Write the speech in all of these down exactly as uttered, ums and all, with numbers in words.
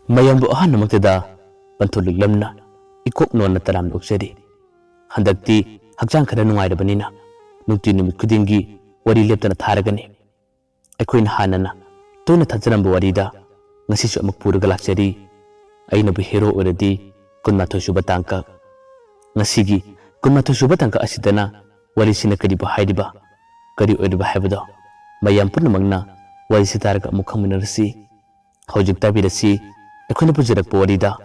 ꯃꯌꯥꯝꯕꯨ ꯑꯍꯥꯟꯕꯃꯛꯇꯗ ꯄꯟꯊꯨꯂꯤꯛꯂꯝꯅ ꯏꯀꯣꯛ ꯅꯣꯟꯅ ꯇꯔꯥꯝꯅ ꯑꯣꯛꯆꯔꯤ꯫ ꯍꯟꯗꯛꯇꯤ ꯍꯛꯆꯥꯡ ꯈꯔ ꯅꯨꯡꯉꯥꯏꯔꯕꯅꯤꯅ ꯅꯨꯡꯇꯤ ꯅꯨꯃꯤꯠ ꯈꯨꯗꯤꯡꯒꯤ ꯋꯥꯔꯤ ꯂꯦꯞꯇꯅ ꯊꯥꯔꯒꯅꯤ꯫ ꯑꯩꯈꯣꯏꯅ ꯍꯥꯟꯅꯅ ꯇꯣꯏꯅ ꯊꯥꯖꯔꯝꯕ ꯋꯥꯔꯤꯗ ꯉꯁꯤꯁꯨ ꯑꯃꯨꯛ ꯄꯨꯔꯒ ꯂꯥꯛꯆꯔꯤ꯫ ꯑꯩꯅꯕꯨ ꯍꯦꯔꯣ ꯑꯣꯏꯔꯗꯤ ꯀꯨꯟꯃꯥꯊꯣꯏ ꯁꯨꯕ ꯇꯥꯡꯀꯛ꯫ ꯉꯁꯤꯒꯤ ꯀꯨꯟꯃꯥꯊꯣꯏ ꯁꯨꯕ ꯇꯥꯡꯀꯛ ꯑꯁꯤꯗꯅ ꯋꯥꯔꯤꯁꯤꯅ ꯀꯔꯤꯕꯨ ꯍꯥꯏꯔꯤꯕ, ꯀꯔꯤ ꯑꯣꯏꯔꯤꯕ ꯍꯥꯏꯕꯗꯣ ꯃꯌꯥꯝ ꯄꯨꯝꯅꯃꯛꯅ ꯋꯥꯔꯤꯁꯤ ꯇꯥꯔꯒ ꯑꯃꯨꯛ ꯈꯪꯃꯤꯟꯅꯔꯁꯤ꯫ ꯍꯧꯖꯤꯛ ꯇꯥꯕꯤꯔꯁꯤ ꯑꯩꯈꯣꯏꯅ ꯄꯨꯖꯔꯛꯄ ꯋꯥꯔꯤꯗ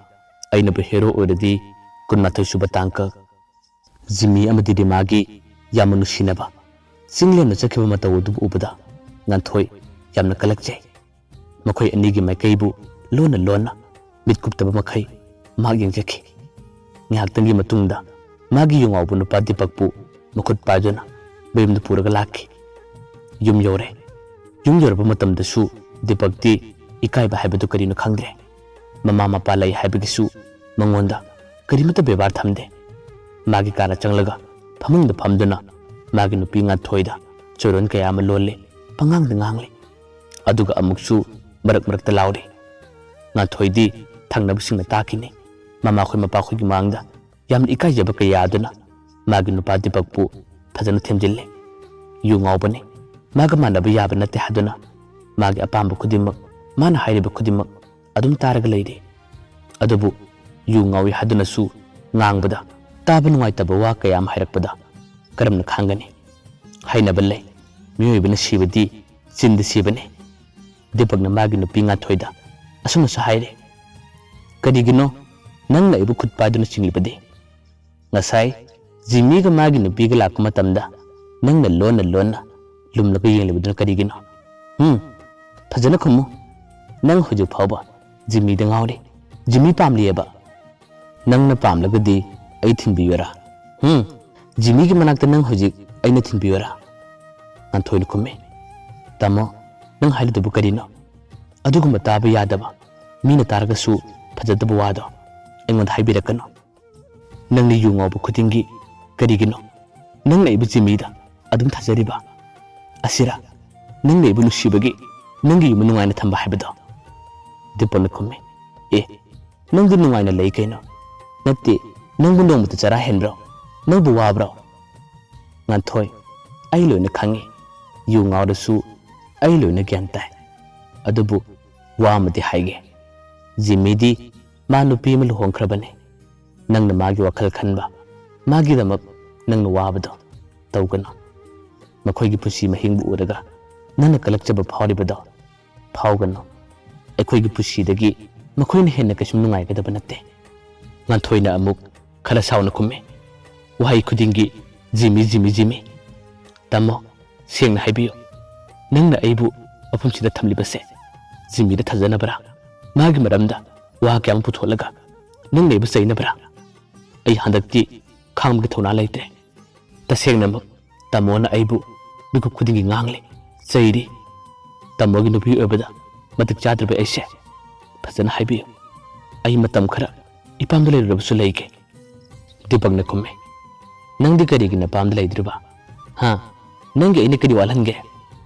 ꯑꯩꯅꯕꯨ ꯍꯦꯔꯣ ꯑꯣꯏꯔꯗꯤ ꯀꯨꯟꯃꯥꯊꯣꯏ ꯁꯨꯕ ꯇꯥꯡꯀꯛ꯫ ꯖꯤꯃꯤ ꯑꯃꯗꯤ ꯔꯤꯃꯥꯒꯤ ꯌꯥꯝꯅ ꯅꯨꯡꯁꯤꯅꯕ ꯆꯤꯡꯂꯦꯝꯅ ꯆꯠꯈꯤꯕ ꯃꯇꯧ ꯑꯗꯨꯕꯨ ꯎꯕꯗ ꯉꯥꯟꯊꯣꯏ ꯌꯥꯝꯅ ꯀꯜꯂꯛꯆꯩ꯫ ꯃꯈꯣꯏ ꯑꯅꯤꯒꯤ ꯃꯥꯏꯀꯩꯕꯨ ꯂꯣꯟꯅ ꯂꯣꯟꯅ ꯃꯤꯠ ꯀꯨꯞꯇꯕ ꯃꯈꯩ ꯃꯍꯥꯛ ꯌꯦꯡꯖꯈꯤ꯫ ꯉꯥꯏꯍꯥꯛꯇꯪꯒꯤ ꯃꯇꯨꯡꯗ ꯃꯥꯒꯤ ꯌꯨ ꯉꯥꯎꯕ ꯅꯨꯄꯥ ꯗꯤꯄꯛꯄꯨ ꯃꯈꯨꯠ ꯄꯥꯏꯗꯨꯅ ꯃꯌꯨꯝꯗ ꯄꯨꯔꯒ ꯂꯥꯛꯈꯤ꯫ ꯌꯨꯝ ꯌꯧꯔꯦ꯫ ꯌꯨꯝ ꯌꯧꯔꯕ ꯃꯇꯝꯗꯁꯨ ꯗꯤꯄꯛꯇꯤ ꯏꯀꯥꯏꯕ ꯍꯥꯏꯕꯗꯨ ꯀꯔꯤꯅꯣ ꯈꯪꯗ꯭ꯔꯦ꯫ ꯃꯃꯥ ꯃꯄꯥ ꯂꯩ ꯍꯥꯏꯕꯒꯤꯁꯨ ꯃꯉꯣꯟꯗ ꯀꯔꯤꯃꯠꯇ ꯕꯦꯕꯥꯔ ꯊꯝꯗꯦ꯫ ꯃꯥꯒꯤ ꯀꯥꯗ ꯆꯪꯂꯒ ꯐꯃꯨꯡꯗ ꯐꯝꯗꯨꯅ ꯃꯥꯒꯤ ꯅꯨꯄꯤ ꯉꯥꯟꯊꯣꯏꯗ ꯆꯣꯏꯔꯣꯟ ꯀꯌꯥ ꯑꯃ ꯂꯣꯜꯂꯤ, ꯄꯉꯥꯡꯗ ꯉꯥꯡꯂꯤ꯫ ꯑꯗꯨꯒ ꯑꯃꯨꯛꯁꯨ ꯃꯔꯛ ꯃꯔꯛꯇ ꯂꯥꯎꯔꯤ꯫ ꯉꯥꯟꯊꯣꯏꯗꯤ ꯊꯪꯅꯕꯁꯤꯡꯅ ꯇꯥꯈꯤꯅꯤ꯫ ꯃꯃꯥꯈꯣꯏ ꯃꯄꯥꯈꯣꯏꯒꯤ ꯃꯥꯡꯗ ꯌꯥꯝꯅ ꯏꯀꯥꯏꯖꯕ ꯀꯌꯥ ꯑꯗꯨꯅ ꯃꯥꯒꯤ ꯅꯨꯄꯥ ꯗꯤꯄꯛꯄꯨ ꯐꯖꯅ ꯊꯦꯝꯖꯤꯜꯂꯤ꯫ ꯌꯨ ꯉꯥꯎꯕꯅꯤ, ꯃꯥꯒ ꯃꯥꯟꯅꯕ ꯌꯥꯕ ꯅꯠꯇꯦ ꯍꯥꯏꯗꯨꯅ ꯃꯥꯒꯤ ꯑꯄꯥꯝꯕ ꯈꯨꯗꯤꯡꯃꯛ, ꯃꯥꯅ ꯍꯥꯏꯔꯤꯕ ꯈꯨꯗꯤꯡꯃꯛ ꯑꯗꯨꯝ ꯇꯥꯔꯒ ꯂꯩꯔꯤ꯫ ꯑꯗꯨꯕꯨ ꯌꯨ ꯉꯥꯎꯏ ꯍꯥꯏꯗꯨꯅꯁꯨ ꯉꯥꯡꯕꯗ ꯇꯥꯕ ꯅꯨꯡꯉꯥꯏꯇꯕ ꯋꯥ ꯀꯌꯥ ꯑꯃ ꯍꯥꯏꯔꯛꯄꯗ ꯀꯔꯝꯅ ꯈꯥꯡꯒꯅꯤ? ꯍꯥꯏꯅꯕ ꯂꯩ, ꯃꯤꯑꯣꯏꯕꯅ ꯁꯤꯕꯗꯤ ꯆꯤꯟꯗ ꯁꯤꯕꯅꯤ꯫ ꯗꯤꯄꯛꯅ ꯃꯥꯒꯤ ꯅꯨꯄꯤ ꯉꯥꯟꯊꯣꯏꯗ ꯑꯁꯨꯝꯅꯁꯨ ꯍꯥꯏꯔꯤ, "ꯀꯔꯤꯒꯤꯅꯣ ꯅꯪꯅ ꯑꯩꯕꯨ ꯈꯨꯠ ꯄꯥꯏꯗꯨꯅ ꯆꯤꯡꯂꯤꯕꯗꯤ? ꯉꯁꯥꯏ ꯖꯤꯃꯤꯒ ꯃꯥꯒꯤ ꯅꯨꯄꯤꯒ ꯂꯥꯛꯄ ꯃꯇꯝꯗ ꯅꯪꯅ ꯂꯣꯟꯅ ꯂꯣꯟꯅ ꯂꯨꯝꯂꯒ ꯌꯦꯡꯂꯤꯕꯗꯨꯅ ꯀꯔꯤꯒꯤꯅꯣ? ꯍꯨꯝ? ꯐꯖꯅ ꯈꯨꯝꯃꯨ꯫ ꯅꯪ ꯍꯧꯖꯤꯛ ꯐꯥꯎꯕ ꯖꯤꯃꯤꯗ ꯉꯥꯎꯔꯤ꯫ ꯖꯤꯃꯤ ꯄꯥꯝꯂꯤꯑꯕ꯫ ꯅꯪꯅ ꯄꯥꯝꯂꯒꯗꯤ ꯑꯩ ꯊꯤꯟꯕꯤꯌꯨꯔꯥ? ꯍꯨꯝ? ꯖꯤꯃꯤꯒꯤ ꯃꯅꯥꯛꯇ ꯅꯪ ꯍꯧꯖꯤꯛ ꯑꯩꯅ ꯊꯤꯟꯕꯤꯌꯨꯔꯥ?" ꯉꯥꯟꯊꯣꯏꯅ ꯈꯨꯝꯃꯤ, "ꯇꯥꯃꯣ, ꯅꯪ ꯍꯥꯏꯔꯤꯗꯨꯕꯨ ꯀꯔꯤꯅꯣ? ꯑꯗꯨꯒꯨꯝꯕ ꯇꯥꯕ ꯌꯥꯗꯕ, ꯃꯤꯅ ꯇꯥꯔꯒꯁꯨ ꯐꯖꯗꯕ ꯋꯥꯗꯣ ꯑꯩꯉꯣꯟꯗ ꯍꯥꯏꯕꯤꯔꯛꯀꯅꯨ꯫ ꯅꯪꯅ ꯌꯨ ꯉꯥꯎꯕ ꯈꯨꯗꯤꯡꯒꯤ ꯀꯔꯤꯒꯤꯅꯣ ꯅꯪꯅ ꯑꯩꯕꯨ ꯖꯤꯃꯤꯗ ꯑꯗꯨꯝ ꯊꯥꯖꯔꯤꯕ? ꯑꯁꯤꯔ ꯅꯪꯅ ꯑꯩꯕꯨ ꯅꯨꯡꯁꯤꯕꯒꯤ ꯅꯪꯒꯤ ꯌꯨꯝ ꯅꯨꯡꯉꯥꯏꯅ ꯊꯝꯕ ꯍꯥꯏꯕꯗꯣ?" ꯗꯤꯄꯛꯅ ꯈꯨꯝꯃꯤ, "ꯑꯦ, ꯅꯪꯗꯤ ꯅꯨꯡꯉꯥꯏꯅ ꯂꯩ ꯀꯩꯅꯣ? ꯅꯠꯇꯦ, ꯅꯪꯕꯨ ꯅꯣꯡꯃꯇ ꯆꯔꯥ ꯍꯦꯟꯕ꯭ꯔꯣ? ꯅꯪꯕꯨ ꯋꯥꯕ꯭ꯔꯣ?" "ꯉꯥꯟꯊꯣꯏ, ꯑꯩ ꯂꯣꯏꯅ ꯈꯪꯉꯤ꯫ ꯌꯨ ꯉꯥꯎꯔꯁꯨ ꯑꯩ ꯂꯣꯏꯅ ꯒ꯭ꯌꯥꯟ ꯇꯥꯏ꯫ ꯑꯗꯨꯕꯨ ꯋꯥ ꯑꯃꯗꯤ ꯍꯥꯏꯒꯦ꯫ ꯖꯤꯃꯤꯗꯤ ꯃꯥ ꯅꯨꯄꯤ ꯑꯃ ꯂꯨꯍꯣꯡꯈ꯭ꯔꯕꯅꯤ꯫ ꯅꯪꯅ ꯃꯥꯒꯤ ꯋꯥꯈꯜ ꯈꯟꯕ, ꯃꯥꯒꯤꯗꯃꯛ ꯅꯪꯅ ꯋꯥꯕꯗꯣ ꯇꯧꯒꯅꯨ꯫ ꯃꯈꯣꯏꯒꯤ ꯄꯨꯟꯁꯤ ꯃꯍꯤꯡꯕꯨ ꯎꯔꯒ ꯅꯪꯅ ꯀꯂꯛꯆꯕ ꯐꯥꯎꯔꯤꯕꯗꯣ ꯐꯥꯎꯒꯅꯨ꯫ ꯑꯩꯈꯣꯏꯒꯤ ꯄꯨꯟꯁꯤꯗꯒꯤ ꯃꯈꯣꯏꯅ ꯍꯦꯟꯅ ꯀꯩꯁꯨꯝ ꯅꯨꯡꯉꯥꯏꯒꯗꯕ ꯅꯠꯇꯦ꯫" ꯉꯥꯟꯊꯣꯏꯅ ꯑꯃꯨꯛ ꯈꯔ ꯁꯥꯎꯅ ꯈꯨꯝꯃꯤ꯫ ꯋꯥꯍꯩ ꯈꯨꯗꯤꯡꯒꯤ "ꯖꯤꯃꯤ, ꯖꯤꯃꯤ, ꯖꯤꯃꯤ"꯫ "ꯇꯥꯃꯣ, ꯁꯦꯡꯅ ꯍꯥꯏꯕꯤꯌꯨ, ꯅꯪꯅ ꯑꯩꯕꯨ ꯃꯐꯝꯁꯤꯗ ꯊꯝꯂꯤꯕꯁꯦ ꯖꯤꯃꯤꯗ ꯊꯥꯖꯅꯕ꯭ꯔꯥ? ꯃꯥꯒꯤ ꯃꯔꯝꯗ ꯋꯥ ꯀꯌꯥ ꯑꯃ ꯄꯨꯊꯣꯛꯂꯒ ꯅꯪꯅ ꯑꯩꯕꯨ ꯆꯩꯅꯕ꯭ꯔꯥ? ꯑꯩ ꯍꯟꯗꯛꯇꯤ ꯈꯥꯡꯕꯒꯤ ꯊꯧꯅꯥ ꯂꯩꯇ꯭ꯔꯦ꯫ ꯇꯁꯦꯡꯅꯃꯛ ꯇꯥꯃꯣꯅ ꯑꯩꯕꯨ ꯃꯤꯀꯨꯞ ꯈꯨꯗꯤꯡꯒꯤ ꯉꯥꯡꯂꯤ, ꯆꯩꯔꯤ꯫ ꯇꯥꯃꯣꯒꯤ ꯅꯨꯄꯤ ꯑꯣꯏꯕꯗ ꯃꯇꯤꯛ ꯆꯥꯗ꯭ꯔꯕ ꯑꯩꯁꯦ ꯐꯖꯅ ꯍꯥꯏꯕꯤꯌꯨ꯫ ꯑꯩ ꯃꯇꯝ ꯈꯔ ꯏꯄꯥꯝꯗ ꯂꯩꯔꯨꯔꯕꯁꯨ ꯂꯩꯒꯦ꯫" ꯗꯤꯄꯛꯅ ꯈꯨꯝꯃꯤ꯫ "ꯅꯪꯗꯤ ꯀꯔꯤꯒꯤ ꯅꯄꯥꯝꯗ ꯂꯩꯗ꯭ꯔꯤꯕ? ꯍꯥ? ꯅꯪꯒꯤ ꯑꯩꯅ ꯀꯔꯤ ꯋꯥꯠꯍꯟꯒꯦ?"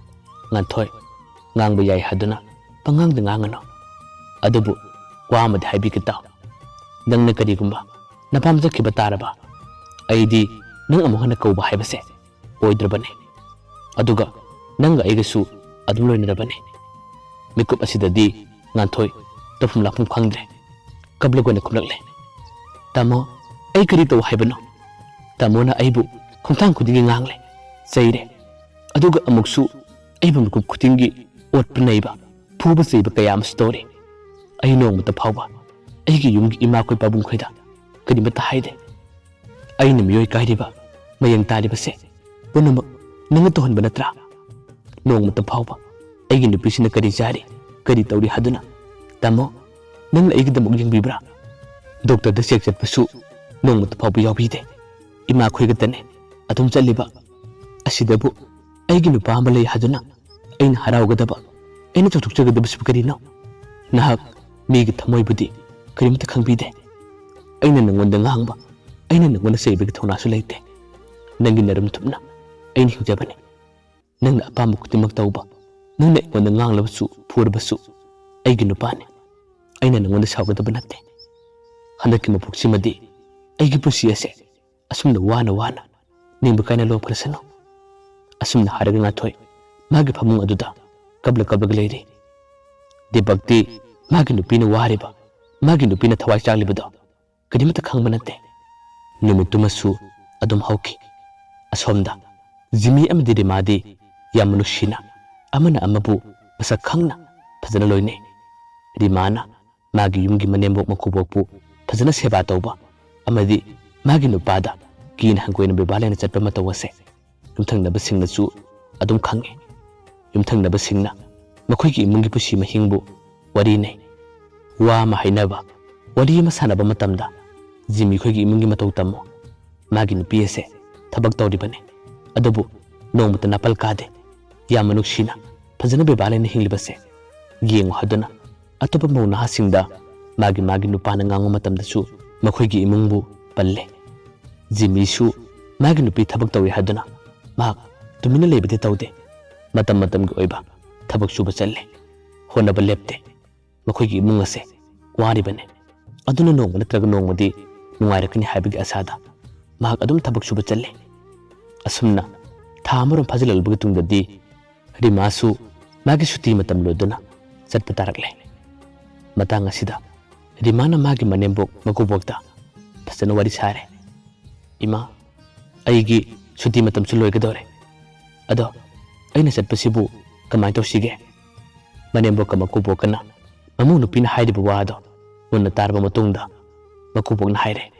"ꯉꯥꯟꯊꯣꯏ, ꯉꯥꯡꯕ ꯌꯥꯏ ꯍꯥꯏꯗꯨꯅ ꯄꯉꯥꯡꯗ ꯉꯥꯡꯉꯅꯨ꯫ ꯑꯗꯨꯕꯨ ꯋꯥ ꯑꯃꯗꯤ ꯍꯥꯏꯕꯤꯒꯦ ꯇꯥꯎ꯫ ꯅꯪꯅ ꯀꯔꯤꯒꯨꯝꯕ ꯅꯄꯥꯝ ꯆꯠꯈꯤꯕ ꯇꯥꯔꯕ, ꯑꯩꯗꯤ ꯅꯪ ꯑꯃꯨꯛ ꯍꯟꯅ ꯀꯧꯕ ꯍꯥꯏꯕꯁꯦ ꯑꯣꯏꯗ꯭ꯔꯕꯅꯤ꯫ ꯑꯗꯨꯒ ꯅꯪꯒ ꯑꯩꯒꯁꯨ ꯑꯗꯨꯝ ꯂꯣꯏꯅꯔꯕꯅꯤ꯫" ꯃꯤꯀꯨꯞ ꯑꯁꯤꯗꯗꯤ ꯉꯥꯟꯊꯣꯏ ꯇꯧꯐꯝ ꯂꯥꯛꯐꯝ ꯈꯪꯗ꯭ꯔꯦ꯫ ꯀꯞꯂꯒ ꯑꯣꯏꯅ ꯈꯨꯝꯂꯛꯂꯦ꯫ "ꯇꯥꯃꯣ, ꯑꯩ ꯀꯔꯤ ꯇꯧ ꯍꯥꯏꯕꯅꯣ? ꯇꯥꯃꯣꯅ ꯑꯩꯕꯨ ꯈꯣꯡꯊꯥꯡ ꯈꯨꯗꯤꯡꯒꯤ ꯉꯥꯡꯂꯦ, ꯆꯩꯔꯦ꯫ ꯑꯗꯨꯒ ꯑꯃꯨꯛꯁꯨ ꯑꯩꯕꯨ ꯃꯤꯀꯨꯞ ꯈꯨꯗꯤꯡꯒꯤ ꯑꯣꯠꯄ ꯅꯩꯕ, ꯐꯨꯕ ꯆꯩꯕ ꯀꯌꯥ ꯑꯃꯁꯨ ꯇꯧꯔꯤ꯫ ꯑꯩ ꯅꯣꯡꯃꯇ ꯐꯥꯎꯕ ꯑꯩꯒꯤ ꯌꯨꯝꯒꯤ ꯏꯃꯥꯈꯣꯏ ꯄꯥꯕꯨꯡꯈꯣꯏꯗ ꯀꯔꯤꯃꯠꯇ ꯍꯥꯏꯗꯦ꯫ ꯑꯩꯅ ꯃꯤꯑꯣꯏ ꯀꯥꯏꯔꯤꯕ, ꯃꯌꯦꯡ ꯇꯥꯔꯤꯕꯁꯦ ꯄꯨꯝꯅꯃꯛ ꯅꯪꯅ ꯇꯧꯍꯟꯕ ꯅꯠꯇ꯭ꯔꯥ? ꯅꯣꯡꯃꯇ ꯐꯥꯎꯕ ꯑꯩꯒꯤ ꯅꯨꯄꯤꯁꯤꯅ ꯀꯔꯤ ꯆꯥꯔꯤ, ꯀꯔꯤ ꯇꯧꯔꯤ ꯍꯥꯏꯗꯨꯅ, ꯇꯥꯃꯣ, ꯅꯪꯅ ꯑꯩꯒꯤꯗꯃꯛ ꯌꯦꯡꯕꯤꯕ꯭ꯔꯥ? ꯗꯣꯛꯇꯔꯗ ꯆꯦꯛ ꯆꯠꯄꯁꯨ ꯅꯣꯡꯃꯇ ꯐꯥꯎꯕ ꯌꯥꯎꯕꯤꯗꯦ꯫ ꯏꯃꯥꯈꯣꯏꯒꯇꯅꯦ ꯑꯗꯨꯝ ꯆꯠꯂꯤꯕ꯫ ꯑꯁꯤꯗꯕꯨ ꯑꯩꯒꯤ ꯅꯨꯄꯥ ꯑꯃ ꯂꯩ ꯍꯥꯏꯗꯨꯅ ꯑꯩꯅ ꯍꯔꯥꯎꯒꯗꯕ, ꯑꯩꯅ ꯆꯥꯎꯊꯣꯛꯆꯒꯗꯕꯁꯤꯕꯨ ꯀꯔꯤꯅꯣ? ꯅꯍꯥꯛ ꯃꯤꯒꯤ ꯊꯃꯣꯏꯕꯨꯗꯤ ꯀꯔꯤꯃꯠꯇ ꯈꯪꯕꯤꯗꯦ꯫ ꯑꯩꯅ ꯅꯪꯉꯣꯟꯗ ꯉꯥꯡꯕ, ꯑꯩꯅ ꯅꯪꯉꯣꯟꯗ ꯆꯩꯕꯒꯤ ꯊꯧꯅꯥꯁꯨ ꯂꯩꯇꯦ꯫ ꯅꯪꯒꯤ ꯅꯔꯨꯝ ꯊꯨꯞꯅ ꯑꯩꯅ ꯍꯤꯡꯖꯕꯅꯤ꯫ ꯅꯪꯅ ꯑꯄꯥꯝꯕ ꯈꯨꯗꯤꯡꯃꯛ ꯇꯧꯕ, ꯅꯪꯅ ꯑꯩꯉꯣꯟꯗ ꯉꯥꯡꯂꯕꯁꯨ ꯐꯨꯔꯕꯁꯨ ꯑꯩꯒꯤ ꯅꯨꯄꯥꯅꯤ꯫ ꯑꯩꯅ ꯅꯉꯣꯟꯗ ꯁꯥꯎꯒꯗꯕ ꯅꯠꯇꯦ꯫ ꯍꯟꯗꯛꯀꯤ ꯃꯄꯣꯛꯁꯤꯃꯗꯤ ꯑꯩꯒꯤ ꯄꯨꯟꯁꯤ ꯑꯁꯦ ꯑꯁꯨꯝꯅ ꯋꯥꯅ ꯋꯥꯅ ꯅꯤꯡꯕ ꯀꯥꯏꯅ ꯂꯣꯞꯈ꯭ꯔꯁꯅꯨ꯫ ꯑꯁꯨꯝꯅ ꯍꯥꯏꯔꯒ ꯉꯥꯟꯊꯣꯏ ꯃꯥꯒꯤ ꯐꯃꯨꯡ ꯑꯗꯨꯗ ꯀꯞꯂ ꯀꯞꯂꯒ ꯂꯩꯔꯤ꯫ ꯗꯤꯄꯛꯇꯤ ꯃꯥꯒꯤ ꯅꯨꯄꯤꯅ ꯋꯥꯔꯤꯕ, ꯃꯥꯒꯤ ꯅꯨꯄꯤꯅ ꯊꯋꯥꯏ ꯆꯥꯛꯂꯤꯕꯗꯣ ꯀꯔꯤꯃꯠꯇ ꯈꯪꯕ ꯅꯠꯇꯦ꯫ ꯅꯨꯃꯤꯠꯇꯨꯃꯁꯨ ꯑꯗꯨꯝ ꯍꯧꯈꯤ꯫ ꯑꯁꯣꯝꯗ ꯖꯤꯃꯤ ꯑꯃꯗꯤ ꯔꯤꯃꯥꯗꯤ ꯌꯥꯝꯅ ꯅꯨꯡꯁꯤꯅ ꯑꯃꯅ ꯑꯃꯕꯨ ꯃꯁꯛ ꯈꯪꯅ ꯐꯖꯅ ꯂꯣꯏꯅꯩ꯫ ꯔꯤꯃꯥꯅ ꯃꯥꯒꯤ ꯌꯨꯝꯒꯤ ꯃꯅꯦꯝꯕꯣꯛ ꯃꯀꯨꯕꯣꯛꯄꯨ ꯐꯖꯅ ꯁꯦꯕꯥ ꯇꯧꯕ ꯑꯃꯗꯤ ꯃꯥꯒꯤ ꯅꯨꯄꯥꯗ ꯀꯤꯅ ꯍꯪꯒꯣꯏꯅ ꯕꯦꯕꯥꯔ ꯂꯩꯅ ꯆꯠꯄ ꯃꯇꯧ ꯑꯁꯦ ꯌꯨꯝꯊꯪꯅꯕꯁꯤꯡꯅꯁꯨ ꯑꯗꯨꯝ ꯈꯪꯉꯤ꯫ ꯌꯨꯝꯊꯪꯅꯕꯁꯤꯡꯅ ꯃꯈꯣꯏꯒꯤ ꯏꯃꯨꯡꯒꯤ ꯄꯨꯟꯁꯤ ꯃꯍꯤꯡꯕꯨ ꯋꯥꯔꯤ ꯅꯩ꯫ ꯋꯥ ꯑꯃ ꯍꯥꯏꯅꯕ, ꯋꯥꯔꯤ ꯑꯃ ꯁꯥꯟꯅꯕ ꯃꯇꯝꯗ ꯖꯤꯃꯤ ꯈꯣꯏꯒꯤ ꯏꯃꯨꯡꯒꯤ ꯃꯇꯧ ꯇꯝꯃꯨ, ꯃꯥꯒꯤ ꯅꯨꯄꯤ ꯑꯁꯦ ꯊꯕꯛ ꯇꯧꯔꯤꯕꯅꯤ, ꯑꯗꯨꯕꯨ ꯅꯣꯡꯃꯇ ꯅꯥꯄꯜ ꯀꯥꯗꯦ, ꯌꯥꯝꯅ ꯅꯨꯡꯁꯤꯅ ꯐꯖꯅ ꯕꯦꯕꯥꯔ ꯂꯩꯅ ꯍꯤꯡꯂꯤꯕꯁꯦ ꯌꯦꯡꯉꯨ ꯍꯥꯏꯗꯨꯅ ꯑꯇꯣꯞꯄ ꯃꯧ ꯅꯍꯥꯁꯤꯡꯗ ꯃꯥꯒꯤ ꯃꯥꯒꯤ ꯅꯨꯄꯥꯅ ꯉꯥꯡꯕ ꯃꯇꯝꯗꯁꯨ ꯃꯈꯣꯏꯒꯤ ꯏꯃꯨꯡꯕꯨ ꯄꯜꯂꯦ꯫ ꯖꯤꯃꯤꯁꯨ ꯃꯥꯒꯤ ꯅꯨꯄꯤ ꯊꯕꯛ ꯇꯧꯏ ꯍꯥꯏꯗꯨꯅ ꯃꯍꯥꯛ ꯇꯨꯃꯤꯟꯅ ꯂꯩꯕꯗꯤ ꯇꯧꯗꯦ꯫ ꯃꯇꯝ ꯃꯇꯝꯒꯤ ꯑꯣꯏꯕ ꯊꯕꯛ ꯁꯨꯕ ꯆꯠꯂꯦ꯫ ꯍꯣꯠꯅꯕ ꯂꯦꯞꯇꯦ꯫ ꯃꯈꯣꯏꯒꯤ ꯏꯃꯨꯡ ꯑꯁꯦ ꯋꯥꯔꯤꯕꯅꯤ꯫ ꯑꯗꯨꯅ ꯅꯣꯡꯃ ꯅꯠꯇ꯭ꯔꯒ ꯅꯣꯡꯃꯗꯤ ꯅꯨꯡꯉꯥꯏꯔꯛꯀꯅꯤ ꯍꯥꯏꯕꯒꯤ ꯑꯁꯥꯗ ꯃꯍꯥꯛ ꯑꯗꯨꯝ ꯊꯕꯛ ꯁꯨꯕ ꯆꯠꯂꯦ꯫ ꯑꯁꯨꯝꯅ ꯊꯥ ꯑꯃꯔꯣꯝ ꯐꯥꯖꯤꯜꯂꯛꯂꯕꯒꯤ ꯇꯨꯡꯗꯗꯤ ꯔꯤꯃꯥꯁꯨ ꯃꯥꯒꯤ ꯁꯨꯇꯤ ꯃꯇꯝ ꯂꯣꯏꯗꯨꯅ ꯆꯠꯄ ꯇꯥꯔꯛꯂꯦ꯫ ꯃꯇꯥꯡ ꯑꯁꯤꯗ ꯔꯤꯃꯥꯅ ꯃꯥꯒꯤ ꯃꯅꯦꯝꯕꯣꯛ ꯃꯀꯨꯕꯣꯛꯇ ꯐꯖꯅ ꯋꯥꯔꯤ ꯁꯥꯔꯦ꯫ "ꯏꯃꯥ, ꯑꯩꯒꯤ ꯁꯨꯇꯤ ꯃꯇꯝꯁꯨ ꯂꯣꯏꯒꯗꯧꯔꯦ꯫ ꯑꯗꯣ ꯑꯩꯅ ꯆꯠꯄꯁꯤꯕꯨ ꯀꯃꯥꯏꯅ ꯇꯧꯁꯤꯒꯦ?" ꯃꯅꯦꯝꯕꯣꯛꯀ ꯃꯀꯨꯕꯣꯛꯀꯅ ꯃꯃꯧ ꯅꯨꯄꯤꯅ ꯍꯥꯏꯔꯤꯕ ꯋꯥ ꯑꯗꯣ ꯃꯨꯟꯅ ꯇꯥꯔꯕ ꯃꯇꯨꯡꯗ ꯃꯀꯨꯕꯣꯛꯅ ꯍꯥꯏꯔꯦ,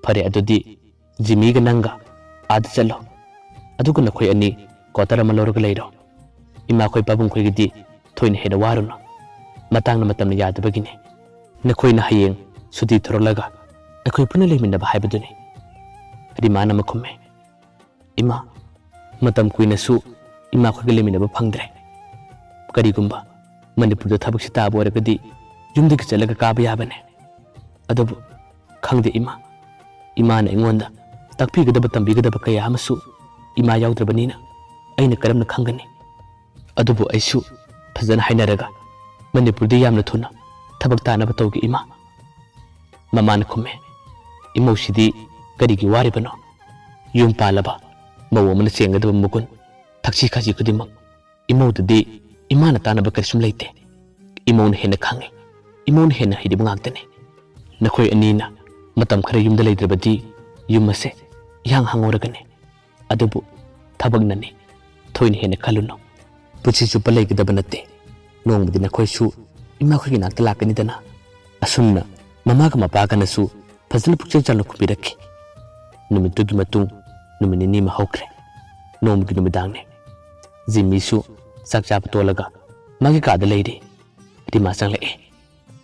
"ꯐꯔꯦ, ꯑꯗꯨꯗꯤ ꯖꯤꯃꯤꯒ ꯅꯪꯒ ꯑꯥꯗ ꯆꯠꯂꯣ꯫ ꯑꯗꯨꯒ ꯅꯈꯣꯏ ꯑꯅꯤ ꯀ꯭ꯋꯥꯇꯔ ꯑꯃ ꯂꯧꯔꯒ ꯂꯩꯔꯣ꯫ ꯏꯃꯥꯈꯣꯏ ꯄꯥꯕꯨꯡꯈꯣꯏꯒꯤꯗꯤ ꯊꯣꯏꯅ ꯍꯦꯟꯅ ꯋꯥꯔꯨꯅꯨ꯫ ꯃꯇꯥꯡꯅ ꯃꯇꯝꯅ ꯌꯥꯗꯕꯒꯤꯅꯤ꯫ ꯅꯈꯣꯏꯅ ꯍꯌꯦꯡ ꯁꯨꯇꯤ ꯊꯣꯔꯛꯂꯒ ꯅꯈꯣꯏ ꯄꯨꯟꯅ ꯂꯩꯃꯤꯟꯅꯕ ꯍꯥꯏꯕꯗꯨꯅꯤ꯫" ꯔꯤꯃꯥꯅ ꯑꯃꯨꯛ ꯈꯨꯝꯃꯦ, "ꯏꯃꯥ, ꯃꯇꯝ ꯀꯨꯏꯅꯁꯨ ꯏꯃꯥꯈꯣꯏꯒ ꯂꯩꯃꯤꯟꯅꯕ ꯐꯪꯗ꯭ꯔꯦ꯫ ꯀꯔꯤꯒꯨꯝꯕ ꯃꯅꯤꯄꯨꯔꯗ ꯊꯕꯛꯁꯤ ꯇꯥꯕ ꯑꯣꯏꯔꯒꯗꯤ ꯌꯨꯝꯗꯒꯤ ꯆꯠꯂꯒ ꯀꯥꯕ ꯌꯥꯕꯅꯦ꯫ ꯑꯗꯨꯕꯨ ꯈꯪꯗꯦ ꯏꯃꯥ, ꯏꯃꯥꯅ ꯑꯩꯉꯣꯟꯗ ꯇꯥꯛꯄꯤꯒꯗꯕ ꯇꯝꯕꯤꯒꯗꯕ ꯀꯌꯥ ꯑꯃꯁꯨ ꯏꯃꯥ ꯌꯥꯎꯗ꯭ꯔꯕꯅꯤꯅ ꯑꯩꯅ ꯀꯔꯝꯅ ꯈꯪꯒꯅꯤ? ꯑꯗꯨꯕꯨ ꯑꯩꯁꯨ ꯐꯖꯅ ꯍꯥꯏꯅꯔꯒ ꯃꯅꯤꯄꯨꯔꯗ ꯌꯥꯝꯅ ꯊꯨꯅ ꯊꯕꯛ ꯇꯥꯅꯕ ꯇꯧꯒꯦ ꯏꯃꯥ꯫ ꯃꯃꯥꯅ ꯈꯨꯝꯃꯦ, ꯏꯃꯧꯁꯤꯗꯤ ꯀꯔꯤꯒꯤ ꯋꯥꯔꯤꯕꯅꯣ? ꯌꯨꯝ ꯄꯥꯜꯂꯕ ꯃꯧ ꯑꯃꯅ ꯆꯦꯟꯒꯗꯕ ꯃꯒꯨꯟ, ꯊꯛꯁꯤ ꯈꯥꯁꯤ ꯈꯨꯗꯤꯡꯃꯛ ꯏꯃꯧꯗꯗꯤ ꯏꯃꯥꯅ ꯇꯥꯅꯕ ꯀꯔꯤꯁꯨꯝ ꯂꯩꯇꯦ꯫ ꯏꯃꯧꯅ ꯍꯦꯟꯅ ꯈꯪꯉꯤ, ꯏꯃꯧꯅ ꯍꯦꯟꯅ ꯍꯩꯔꯤꯕ ꯉꯥꯛꯇꯅꯤ꯫ ꯅꯈꯣꯏ ꯑꯅꯤꯅ ꯃꯇꯝ ꯈꯔ ꯌꯨꯝꯗ ꯂꯩꯇ꯭ꯔꯕꯗꯤ ꯌꯨꯝ ꯑꯁꯦ ꯏꯍꯥꯡ ꯍꯥꯡꯍꯧꯔꯒꯅꯤ꯫ ꯑꯗꯨꯕꯨ ꯊꯕꯛꯅꯅꯤ, ꯊꯣꯏꯅ ꯍꯦꯟꯅ ꯈꯜꯂꯨꯅꯨ꯫ ꯄꯨꯟꯁꯤ ꯆꯨꯞꯄ ꯂꯩꯒꯗꯕ ꯅꯠꯇꯦ꯫ ꯅꯣꯡꯃꯗꯤ ꯅꯈꯣꯏꯁꯨ ꯏꯃꯥꯈꯣꯏꯒꯤ ꯅꯥꯛꯇ ꯂꯥꯛꯀꯅꯤꯗꯅ꯫ ꯑꯁꯨꯝꯅ ꯃꯃꯥꯒ ꯃꯄꯥꯒꯅꯁꯨ ꯐꯖꯅ ꯄꯨꯛꯆꯦꯜ ꯆꯥꯎꯅ ꯈꯨꯝꯕꯤꯔꯛꯈꯤ꯫ ꯅꯨꯃꯤꯠꯇꯨꯒꯤ ꯃꯇꯨꯡ ꯅꯨꯃꯤꯠ ꯅꯤꯅꯤ ꯑꯃ ꯍꯧꯈ꯭ꯔꯦ꯫ ꯅꯣꯡꯃꯒꯤ ꯅꯨꯃꯤꯗꯥꯡꯅꯦ꯫ ꯖꯤꯃꯤꯁꯨ ꯆꯥꯛ ꯆꯥꯕ ꯇꯣꯜꯂꯒ ꯃꯥꯒꯤ ꯀꯥꯗ ꯂꯩꯔꯤ꯫ ꯔꯤꯃꯥ ꯆꯪꯂꯛꯑꯦ꯫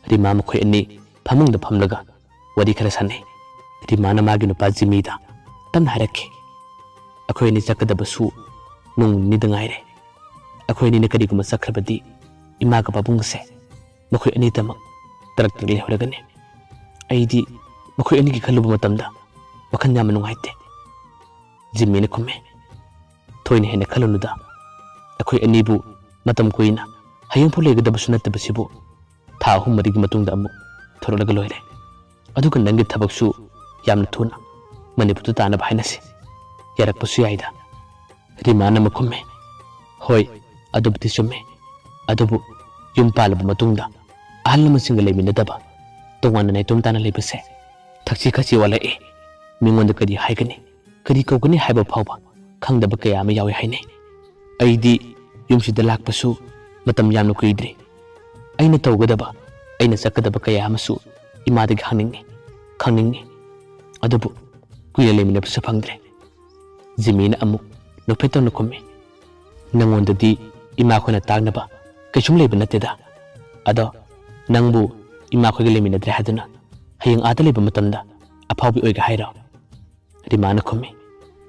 ꯔꯤꯃꯥ ꯃꯈꯣꯏ ꯑꯅꯤ ꯐꯃꯨꯡꯗ ꯐꯝꯂꯒ ꯋꯥꯔꯤ ꯈꯔ ꯁꯥꯟꯅꯩ꯫ ꯔꯤꯃꯥꯅ ꯃꯥꯒꯤ ꯅꯨꯄꯥ ꯖꯤꯃꯤꯗ ꯇꯞꯅ ꯍꯥꯏꯔꯛꯈꯤ, "ꯑꯩꯈꯣꯏ ꯑꯅꯤ ꯆꯠꯀꯗꯕꯁꯨ ꯅꯣꯡ ꯅꯤꯅꯤꯗ ꯉꯥꯏꯔꯦ꯫ ꯑꯩꯈꯣꯏ ꯑꯅꯤꯅ ꯀꯔꯤꯒꯨꯝꯕ ꯆꯠꯈ꯭ꯔꯕꯗꯤ ꯏꯃꯥꯒ ꯄꯥꯕꯨꯡꯒꯁꯦ ꯃꯈꯣꯏ ꯑꯅꯤꯗꯃꯛ ꯇꯔꯛ ꯇꯔꯛ ꯂꯩꯍꯧꯔꯒꯅꯤ꯫ ꯑꯩꯗꯤ ꯃꯈꯣꯏ ꯑꯅꯤꯒꯤ ꯈꯜꯂꯨꯕ ꯃꯇꯝꯗ ꯋꯥꯈꯜ ꯌꯥꯝꯅ ꯅꯨꯡꯉꯥꯏꯇꯦ꯫" ꯖꯤꯃꯤꯅ ꯈꯨꯝꯃꯦ, "ꯊꯣꯏꯅ ꯍꯦꯟꯅ ꯈꯜꯂꯨꯅꯨꯗ꯫ ꯑꯩꯈꯣꯏ ꯑꯅꯤꯕꯨ ꯃꯇꯝ ꯀꯨꯏꯅ ꯍꯌꯦꯡꯐꯥꯎ ꯂꯩꯒꯗꯕꯁꯨ ꯅꯠꯇꯕꯁꯤꯕꯨ, ꯊꯥ ꯑꯍꯨꯝ ꯃꯔꯤꯒꯤ ꯃꯇꯨꯡꯗ ꯑꯃꯨꯛ ꯊꯣꯔꯛꯂꯒ ꯂꯣꯏꯔꯦ꯫ ꯑꯗꯨꯒ ꯅꯪꯒꯤ ꯊꯕꯛꯁꯨ ꯌꯥꯝꯅ ꯊꯨꯅ ꯃꯅꯤꯄꯨꯔꯗ ꯇꯥꯅꯕ ꯍꯥꯏꯅꯁꯤ꯫ ꯌꯥꯔꯛꯄꯁꯨ ꯌꯥꯏꯗ꯫" ꯔꯤꯃꯥꯅ ꯑꯃꯨꯛ ꯈꯨꯝꯃꯦ, "ꯍꯣꯏ, ꯑꯗꯨꯕꯨꯗꯤ ꯆꯨꯝꯃꯦ꯫ ꯑꯗꯨꯕꯨ ꯌꯨꯝ ꯄꯥꯜꯂꯕ ꯃꯇꯨꯡꯗ ꯑꯍꯜ ꯂꯃꯟꯁꯤꯡꯒ ꯂꯩꯃꯤꯟꯅꯗꯕ, ꯇꯣꯉꯥꯟꯅ ꯅꯥꯏꯇꯣꯝ ꯇꯥꯅ ꯂꯩꯕꯁꯦ ꯊꯛꯁꯤ ꯈꯥꯁꯤ ꯋꯥꯠꯂꯛꯏ꯫ ꯃꯤꯉꯣꯟꯗ ꯀꯔꯤ ꯍꯥꯏꯒꯅꯤ, ꯀꯔꯤ ꯀꯧꯒꯅꯤ ꯍꯥꯏꯕ ꯐꯥꯎꯕ ꯈꯪꯗꯕ ꯀꯌꯥ ꯑꯃ ꯌꯥꯎꯏ ꯍꯥꯏꯅꯩ꯫ ꯑꯩꯗꯤ ꯌꯨꯝꯁꯤꯗ ꯂꯥꯛꯄꯁꯨ ꯃꯇꯝ ꯌꯥꯝꯅ ꯀꯨꯏꯗ꯭ꯔꯤ꯫ ꯑꯩꯅ ꯇꯧꯒꯗꯕ, ꯑꯩꯅ ꯆꯠꯀꯗꯕ ꯀꯌꯥ ꯑꯃꯁꯨ ꯏꯃꯥꯗꯒꯤ ꯍꯪꯅꯤꯡꯉꯤ, ꯈꯪꯅꯤꯡꯉꯤ꯫ ꯑꯗꯨꯕꯨ ꯀꯨꯏꯅ ꯂꯩꯃꯤꯟꯅꯕꯁꯨ ꯐꯪꯗ꯭ꯔꯦ꯫" ꯖꯤꯃꯤꯅ ꯑꯃꯨꯛ ꯅꯣꯛꯐꯦꯠ ꯇꯧꯅ ꯈꯨꯝꯃꯤ, "ꯅꯪꯉꯣꯟꯗꯗꯤ ꯏꯃꯥꯈꯣꯏꯅ ꯇꯥꯛꯅꯕ ꯀꯩꯁꯨꯝ ꯂꯩꯕ ꯅꯠꯇꯦꯗ꯫ ꯑꯗꯣ ꯅꯪꯕꯨ ꯏꯃꯥꯈꯣꯏꯒ ꯂꯩꯃꯤꯟꯅꯗ꯭ꯔꯦ ꯍꯥꯏꯗꯨꯅ ꯍꯌꯦꯡ ꯑꯥꯗ ꯂꯩꯕ ꯃꯇꯝꯗ ꯑꯐꯥꯎꯕꯤ ꯑꯣꯏꯒꯦ ꯍꯥꯏꯔꯣ?" ꯔꯤꯃꯥꯅ ꯈꯨꯝꯃꯤ,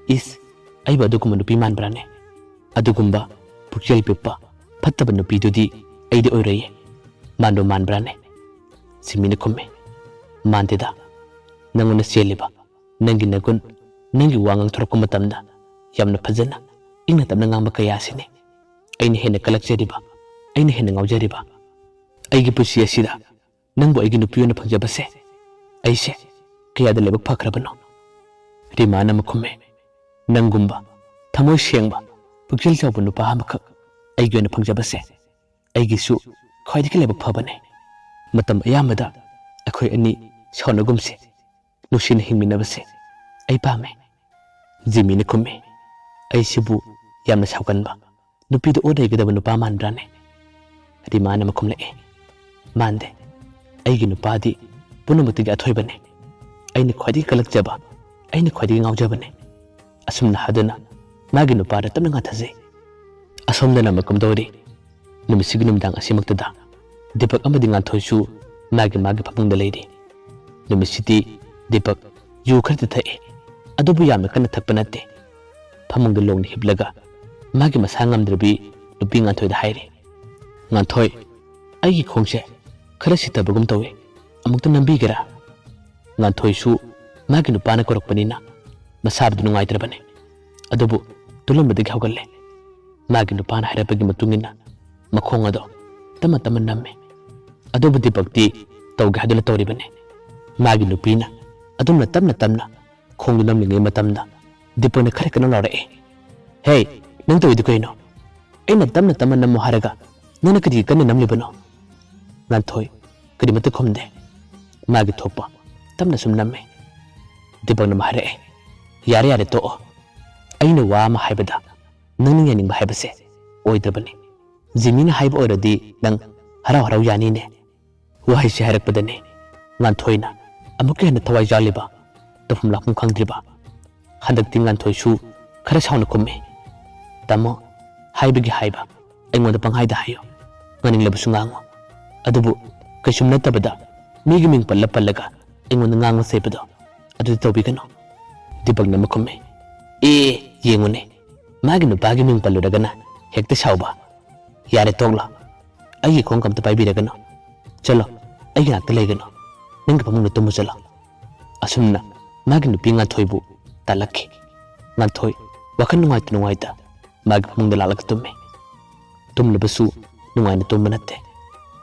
"ꯏꯁ, ꯑꯩꯕꯨ ꯑꯗꯨꯒꯨꯝꯕ ꯅꯨꯄꯤ ꯃꯥꯟꯕ꯭ꯔꯥꯅꯦ? ꯑꯗꯨꯒꯨꯝꯕ ꯄꯨꯛꯆꯦꯜ ꯄꯤꯛꯄ, ꯐꯠꯇꯕ ꯅꯨꯄꯤꯗꯨꯗꯤ ꯑꯩꯗꯤ ꯑꯣꯏꯔꯣꯏꯌꯦ꯫ ꯃꯥꯟꯕꯨ ꯃꯥꯟꯕ꯭ꯔꯥꯅꯦ?" ꯖꯤꯃꯤꯅ ꯈꯨꯝꯃꯤ, "ꯃꯥꯟꯗꯦꯗ꯫ ꯅꯪꯉꯣꯟꯗ ꯆꯦꯜꯂꯤꯕ ꯅꯪꯒꯤ ꯅꯒꯨꯟ, ꯅꯪꯒꯤ ꯋꯥ ꯉꯥꯡꯊꯣꯔꯛꯄ ꯃꯇꯝꯗ ꯌꯥꯝꯅ ꯐꯖꯅ, ꯏꯪꯅ ꯇꯞꯅ ꯉꯥꯡꯕ ꯀꯌꯥ ꯑꯁꯤꯅꯤ ꯑꯩꯅ ꯍꯦꯟꯅ ꯀꯜꯂꯛꯆꯔꯤꯕ, ꯑꯩꯅ ꯍꯦꯟꯅ ꯉꯥꯎꯖꯔꯤꯕ꯫ ꯑꯩꯒꯤ ꯄꯨꯟꯁꯤ ꯑꯁꯤꯗ ꯅꯪꯕꯨ ꯑꯩꯒꯤ ꯅꯨꯄꯤ ꯑꯣꯏꯅ ꯐꯪꯖꯕꯁꯦ ꯑꯩꯁꯦ ꯀꯌꯥꯗ ꯂꯥꯏꯕꯛ ꯐꯈ꯭ꯔꯕꯅꯣ꯫ ꯔꯤꯃꯥꯅ ꯑꯃꯨꯛ ꯈꯨꯝꯃꯦ, ꯅꯪꯒꯨꯝꯕ ꯊꯃꯣꯏ ꯁꯦꯡꯕ, ꯄꯨꯛꯆꯦꯜ ꯆꯥꯎꯕ ꯅꯨꯄꯥ ꯑꯃꯈꯛ ꯑꯩꯒꯤ ꯑꯣꯏꯅ ꯐꯪꯖꯕꯁꯦ ꯑꯩꯒꯤꯁꯨ ꯈ꯭ꯋꯥꯏꯗꯒꯤ ꯂꯥꯏꯕꯛ ꯐꯕꯅꯦ꯫ ꯃꯇꯝ ꯑꯌꯥꯝꯕꯗ ꯑꯩꯈꯣꯏ ꯑꯅꯤ ꯁꯥꯎꯅꯒꯨꯝꯁꯦ, ꯅꯨꯡꯁꯤꯅ ꯍꯤꯡꯃꯤꯟꯅꯕꯁꯦ ꯑꯩ ꯄꯥꯝꯃꯦ꯫ ꯖꯤꯃꯤꯅ ꯈꯨꯝꯃꯤ, ꯑꯩꯁꯤꯕꯨ ꯌꯥꯝꯅ ꯁꯥꯎꯒꯟꯕ, ꯅꯨꯄꯤꯗ ꯑꯣꯠ ꯅꯩꯒꯗꯕ ꯅꯨꯄꯥ ꯃꯥꯟꯕ꯭ꯔꯥꯅꯦ? ꯔꯤꯃꯥꯅ ꯑꯃꯨꯛ ꯈꯨꯝꯂꯛꯑꯦ, ꯃꯥꯟꯗꯦ꯫ ꯑꯩꯒꯤ ꯅꯨꯄꯥꯗꯤ ꯄꯨꯝꯅꯃꯛꯇꯒꯤ ꯑꯊꯣꯏꯕꯅꯦ꯫ ꯑꯩꯅ ꯈ꯭ꯋꯥꯏꯗꯒꯤ ꯀꯜꯂꯛꯆꯕ, ꯑꯩꯅ ꯈ꯭ꯋꯥꯏꯗꯒꯤ ꯉꯥꯎꯖꯕꯅꯦ꯫ ꯑꯁꯨꯝꯅ ꯍꯥꯏꯗꯨꯅ ꯃꯥꯒꯤ ꯅꯨꯄꯥꯗ ꯇꯞꯅ ꯉꯥꯊꯖꯩ꯫ ꯑꯁꯣꯝꯗꯅ ꯑꯃꯨꯛ ꯀꯝꯗꯧꯔꯤ? ꯅꯨꯃꯤꯠꯁꯤꯒꯤ ꯅꯨꯃꯤꯗꯥꯡ ꯑꯁꯤꯃꯛꯇꯗ ꯗꯤꯄꯛ ꯑꯃꯗꯤ ꯉꯥꯟꯊꯣꯏꯁꯨ ꯃꯥꯒꯤ ꯃꯥꯒꯤ ꯐꯃꯨꯡꯗ ꯂꯩꯔꯤ꯫ ꯅꯨꯃꯤꯠꯁꯤꯗꯤ ꯗꯤꯄꯛ ꯌꯨ ꯈꯔꯗꯤ ꯊꯛꯏ, ꯑꯗꯨꯕꯨ ꯌꯥꯝꯅ ꯀꯟꯅ ꯊꯛꯄ ꯅꯠꯇꯦ꯫ ꯐꯃꯨꯡꯗ ꯂꯣꯡꯅ ꯍꯤꯞꯂꯒ ꯃꯥꯒꯤ ꯃꯁꯥ ꯉꯝꯗ꯭ꯔꯕꯤ ꯅꯨꯄꯤ ꯉꯥꯟꯊꯣꯏꯗ ꯍꯥꯏꯔꯤ, ꯉꯥꯟꯊꯣꯏ, ꯑꯩꯒꯤ ꯈꯣꯡꯁꯦ ꯈꯔ ꯁꯤꯊꯕꯒꯨꯝ ꯇꯧꯏ, ꯑꯃꯨꯛꯇ ꯅꯝꯕꯤꯒꯦꯔꯥ? ꯉꯥꯟꯊꯣꯏꯁꯨ ꯃꯥꯒꯤ ꯅꯨꯄꯥꯅ ꯀꯧꯔꯛꯄꯅꯤꯅ ꯃꯁꯥꯕꯨꯗꯤ ꯅꯨꯡꯉꯥꯏꯇ꯭ꯔꯕꯅꯤ, ꯑꯗꯨꯕꯨ ꯇꯨꯝꯂꯝꯕꯗꯒꯤ ꯍꯧꯒꯠꯂꯦ꯫ ꯃꯥꯒꯤ ꯅꯨꯄꯥꯅ ꯍꯥꯏꯔꯛꯄꯒꯤ ꯃꯇꯨꯡ ꯏꯟꯅ ꯃꯈꯣꯡ ꯑꯗꯣ ꯇꯞꯅ ꯇꯞꯅ ꯅꯝꯃꯤ꯫ ꯑꯗꯨꯕꯨ ꯗꯤꯄꯛꯇꯤ ꯇꯧꯒꯦ ꯍꯥꯏꯗꯨꯅ ꯇꯧꯔꯤꯕꯅꯤ꯫ ꯃꯥꯒꯤ ꯅꯨꯄꯤꯅ ꯑꯗꯨꯝꯅ ꯇꯞꯅ ꯇꯞꯅ ꯈꯣꯡꯗꯨ ꯅꯝꯂꯤꯉꯩ ꯃꯇꯝꯗ ꯗꯤꯄꯛꯅ ꯈꯔ ꯀꯟꯅ ꯂꯥꯎꯔꯛꯑꯦ, ꯍꯦ, ꯅꯪ ꯇꯧꯔꯤꯗꯨ ꯀꯩꯅꯣ? ꯑꯩꯅ ꯇꯞꯅ ꯇꯞꯅ ꯅꯝꯃꯨ ꯍꯥꯏꯔꯒ ꯅꯪꯅ ꯀꯔꯤꯒꯤ ꯀꯟꯅ ꯅꯝꯂꯤꯕꯅꯣ? ꯉꯥꯟꯊꯣꯏ ꯀꯔꯤꯃꯠꯇ ꯈꯨꯝꯗꯦ꯫ ꯃꯥꯒꯤ ꯊꯣꯛꯄ ꯇꯞꯅ ꯁꯨꯝ ꯅꯝꯃꯦ꯫ ꯗꯤꯄꯛꯅ ꯑꯃ ꯍꯥꯏꯔꯛꯑꯦ, ꯌꯥꯔꯦ, ꯌꯥꯔꯦ, ꯇꯣꯛꯑꯣ꯫ ꯑꯩꯅ ꯋꯥ ꯑꯃ ꯍꯥꯏꯕꯗ ꯅꯪꯅ ꯌꯥꯅꯤꯡꯕ ꯍꯥꯏꯕꯁꯦ ꯑꯣꯏꯗ꯭ꯔꯕꯅꯤ꯫ ꯖꯤꯃꯤꯅ ꯍꯥꯏꯕ ꯑꯣꯏꯔꯗꯤ ꯅꯪ ꯍꯔꯥꯎ ꯍꯔꯥꯎ ꯌꯥꯅꯤꯅꯦ꯫ ꯋꯥꯍꯩꯁꯤ ꯍꯥꯏꯔꯛꯄꯗꯅꯤ ꯉꯥꯟꯊꯣꯏꯅ ꯑꯃꯨꯛꯀ ꯍꯦꯟꯅ ꯊꯋꯥꯏ ꯖꯥꯜꯂꯤꯕ, ꯇꯧꯐꯝ ꯂꯥꯛꯐꯝ ꯈꯪꯗ꯭ꯔꯤꯕ꯫ ꯍꯟꯗꯛꯇꯤ ꯉꯥꯟꯊꯣꯏꯁꯨ ꯈꯔ ꯁꯥꯎꯅ ꯈꯨꯝꯃꯤ, ꯇꯥꯃꯣ, ꯍꯥꯏꯕꯒꯤ ꯍꯥꯏꯕ, ꯑꯩꯉꯣꯟꯗ ꯄꯪꯍꯥꯏꯗ ꯍꯥꯏꯌꯨ, ꯉꯥꯡꯅꯤꯡꯂꯕꯁꯨ ꯉꯥꯡꯉꯨ, ꯑꯗꯨꯕꯨ ꯀꯩꯁꯨꯝ ꯅꯠꯇꯕꯗ ꯃꯤꯒꯤ ꯃꯤꯡ ꯄꯜꯂ ꯄꯜꯂꯒ ꯑꯩꯉꯣꯟꯗ ꯉꯥꯡꯕ ꯆꯩꯕꯗꯣ ꯑꯗꯨꯗꯤ ꯇꯧꯕꯤꯒꯅꯨ꯫ ꯗꯤꯄꯛꯅ ꯑꯃ ꯈꯨꯝꯃꯤ, ꯑꯦ, ꯌꯦꯡꯉꯨꯅꯦ, ꯃꯥꯒꯤ ꯅꯨꯄꯥꯒꯤ ꯃꯤꯡ ꯄꯜꯂꯨꯔꯒꯅ ꯍꯦꯛꯇ ꯁꯥꯎꯕ꯫ ꯌꯥꯔꯦ, ꯇꯣꯛꯂꯣ꯫ ꯑꯩꯒꯤ ꯈꯣꯡ ꯀꯝꯇ ꯄꯥꯏꯕꯤꯔꯒꯅꯨ꯫ ꯆꯠꯂꯣ, ꯑꯩꯒꯤ ꯅꯥꯛꯇ ꯂꯩꯒꯅꯨ꯫ ꯅꯪꯒꯤ ꯐꯃꯨꯡꯗ ꯇꯨꯝꯃꯨ ꯆꯠꯂꯣ꯫ ꯑꯁꯨꯝꯅ ꯃꯥꯒꯤ ꯅꯨꯄꯤ ꯉꯥꯟꯊꯣꯏꯕꯨ ꯇꯥꯜꯂꯛꯈꯤ꯫ ꯉꯥꯟꯊꯣꯏ ꯋꯥꯈꯜ ꯅꯨꯡꯉꯥꯏꯇ ꯅꯨꯡꯉꯥꯏꯇ ꯃꯥꯒꯤ ꯐꯃꯨꯡꯗ ꯂꯥꯛꯂꯒ ꯇꯨꯝꯃꯤ꯫ ꯇꯨꯝꯂꯕꯁꯨ ꯅꯨꯡꯉꯥꯏꯅ ꯇꯨꯝꯕ ꯅꯠꯇꯦ꯫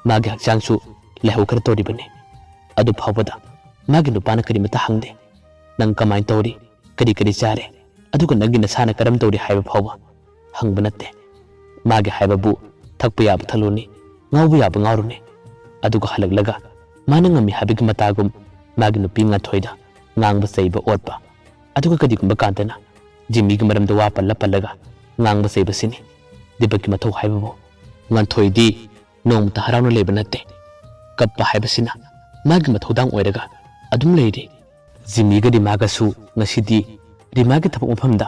ꯃꯥꯒꯤ ꯍꯛꯆꯥꯡꯁꯨ ꯂꯥꯏꯍꯧ ꯈꯔ ꯇꯧꯔꯤꯕꯅꯤ꯫ ꯑꯗꯨ ꯐꯥꯎꯕꯗ ꯃꯥꯒꯤ ꯅꯨꯄꯥꯅ ꯀꯔꯤꯃꯠꯇ ꯍꯪꯗꯦ꯫ "ꯅꯪ ꯀꯃꯥꯏꯅ ꯇꯧꯔꯤ? ꯀꯔꯤ ꯀꯔꯤ ꯆꯥꯔꯦ? ꯑꯗꯨꯒ ꯅꯪꯒꯤ ꯅꯁꯥꯅ ꯀꯔꯝ ꯇꯧꯔꯤ?" ꯍꯥꯏꯕ ꯐꯥꯎꯕ ꯍꯪꯕ ꯅꯠꯇꯦ꯫ ꯃꯥꯒꯤ ꯍꯥꯏꯕꯕꯨ ꯊꯛꯄ ꯌꯥꯕ ꯊꯛꯂꯨꯅꯤ, ꯉꯥꯎꯕ ꯌꯥꯕ ꯉꯥꯎꯔꯨꯅꯤ꯫ ꯑꯗꯨꯒ ꯍꯜꯂꯛꯂꯒ ꯃꯥꯅ ꯉꯝꯃꯤ ꯍꯥꯏꯕꯒꯤ ꯃꯇꯥꯒꯨꯝ ꯃꯥꯒꯤ ꯅꯨꯄꯤ ꯉꯥꯟꯊꯣꯏꯗ ꯉꯥꯡꯕ ꯆꯩꯕ ꯑꯣꯠꯄ꯫ ꯑꯗꯨꯒ ꯀꯔꯤꯒꯨꯝꯕ ꯀꯥꯟꯗꯅ ꯖꯤꯝꯃꯤꯒꯤ ꯃꯔꯝꯗ ꯋꯥ ꯄꯜꯂ ꯄꯜꯂꯒ ꯉꯥꯡꯕ ꯆꯩꯕꯁꯤꯅꯤ ꯗꯤꯄꯛꯀꯤ ꯃꯊꯧ ꯍꯥꯏꯕꯕꯨ꯫ ꯉꯥꯟꯊꯣꯏꯗꯤ ꯅꯣꯡꯃꯇ ꯍꯔꯥꯎꯅ ꯂꯩꯕ ꯅꯠꯇꯦ, ꯀꯞꯄ ꯍꯥꯏꯕꯁꯤꯅ ꯃꯥꯒꯤ ꯃꯊꯧꯗꯥꯡ ꯑꯣꯏꯔꯒ ꯑꯗꯨꯝ ꯂꯩꯔꯤ꯫ ꯖꯤꯝꯃꯤꯒ ꯔꯤꯃꯥꯒꯁꯨ ꯉꯁꯤꯗꯤ ꯔꯤꯃꯥꯒꯤ ꯊꯕꯛ ꯃꯐꯝꯗ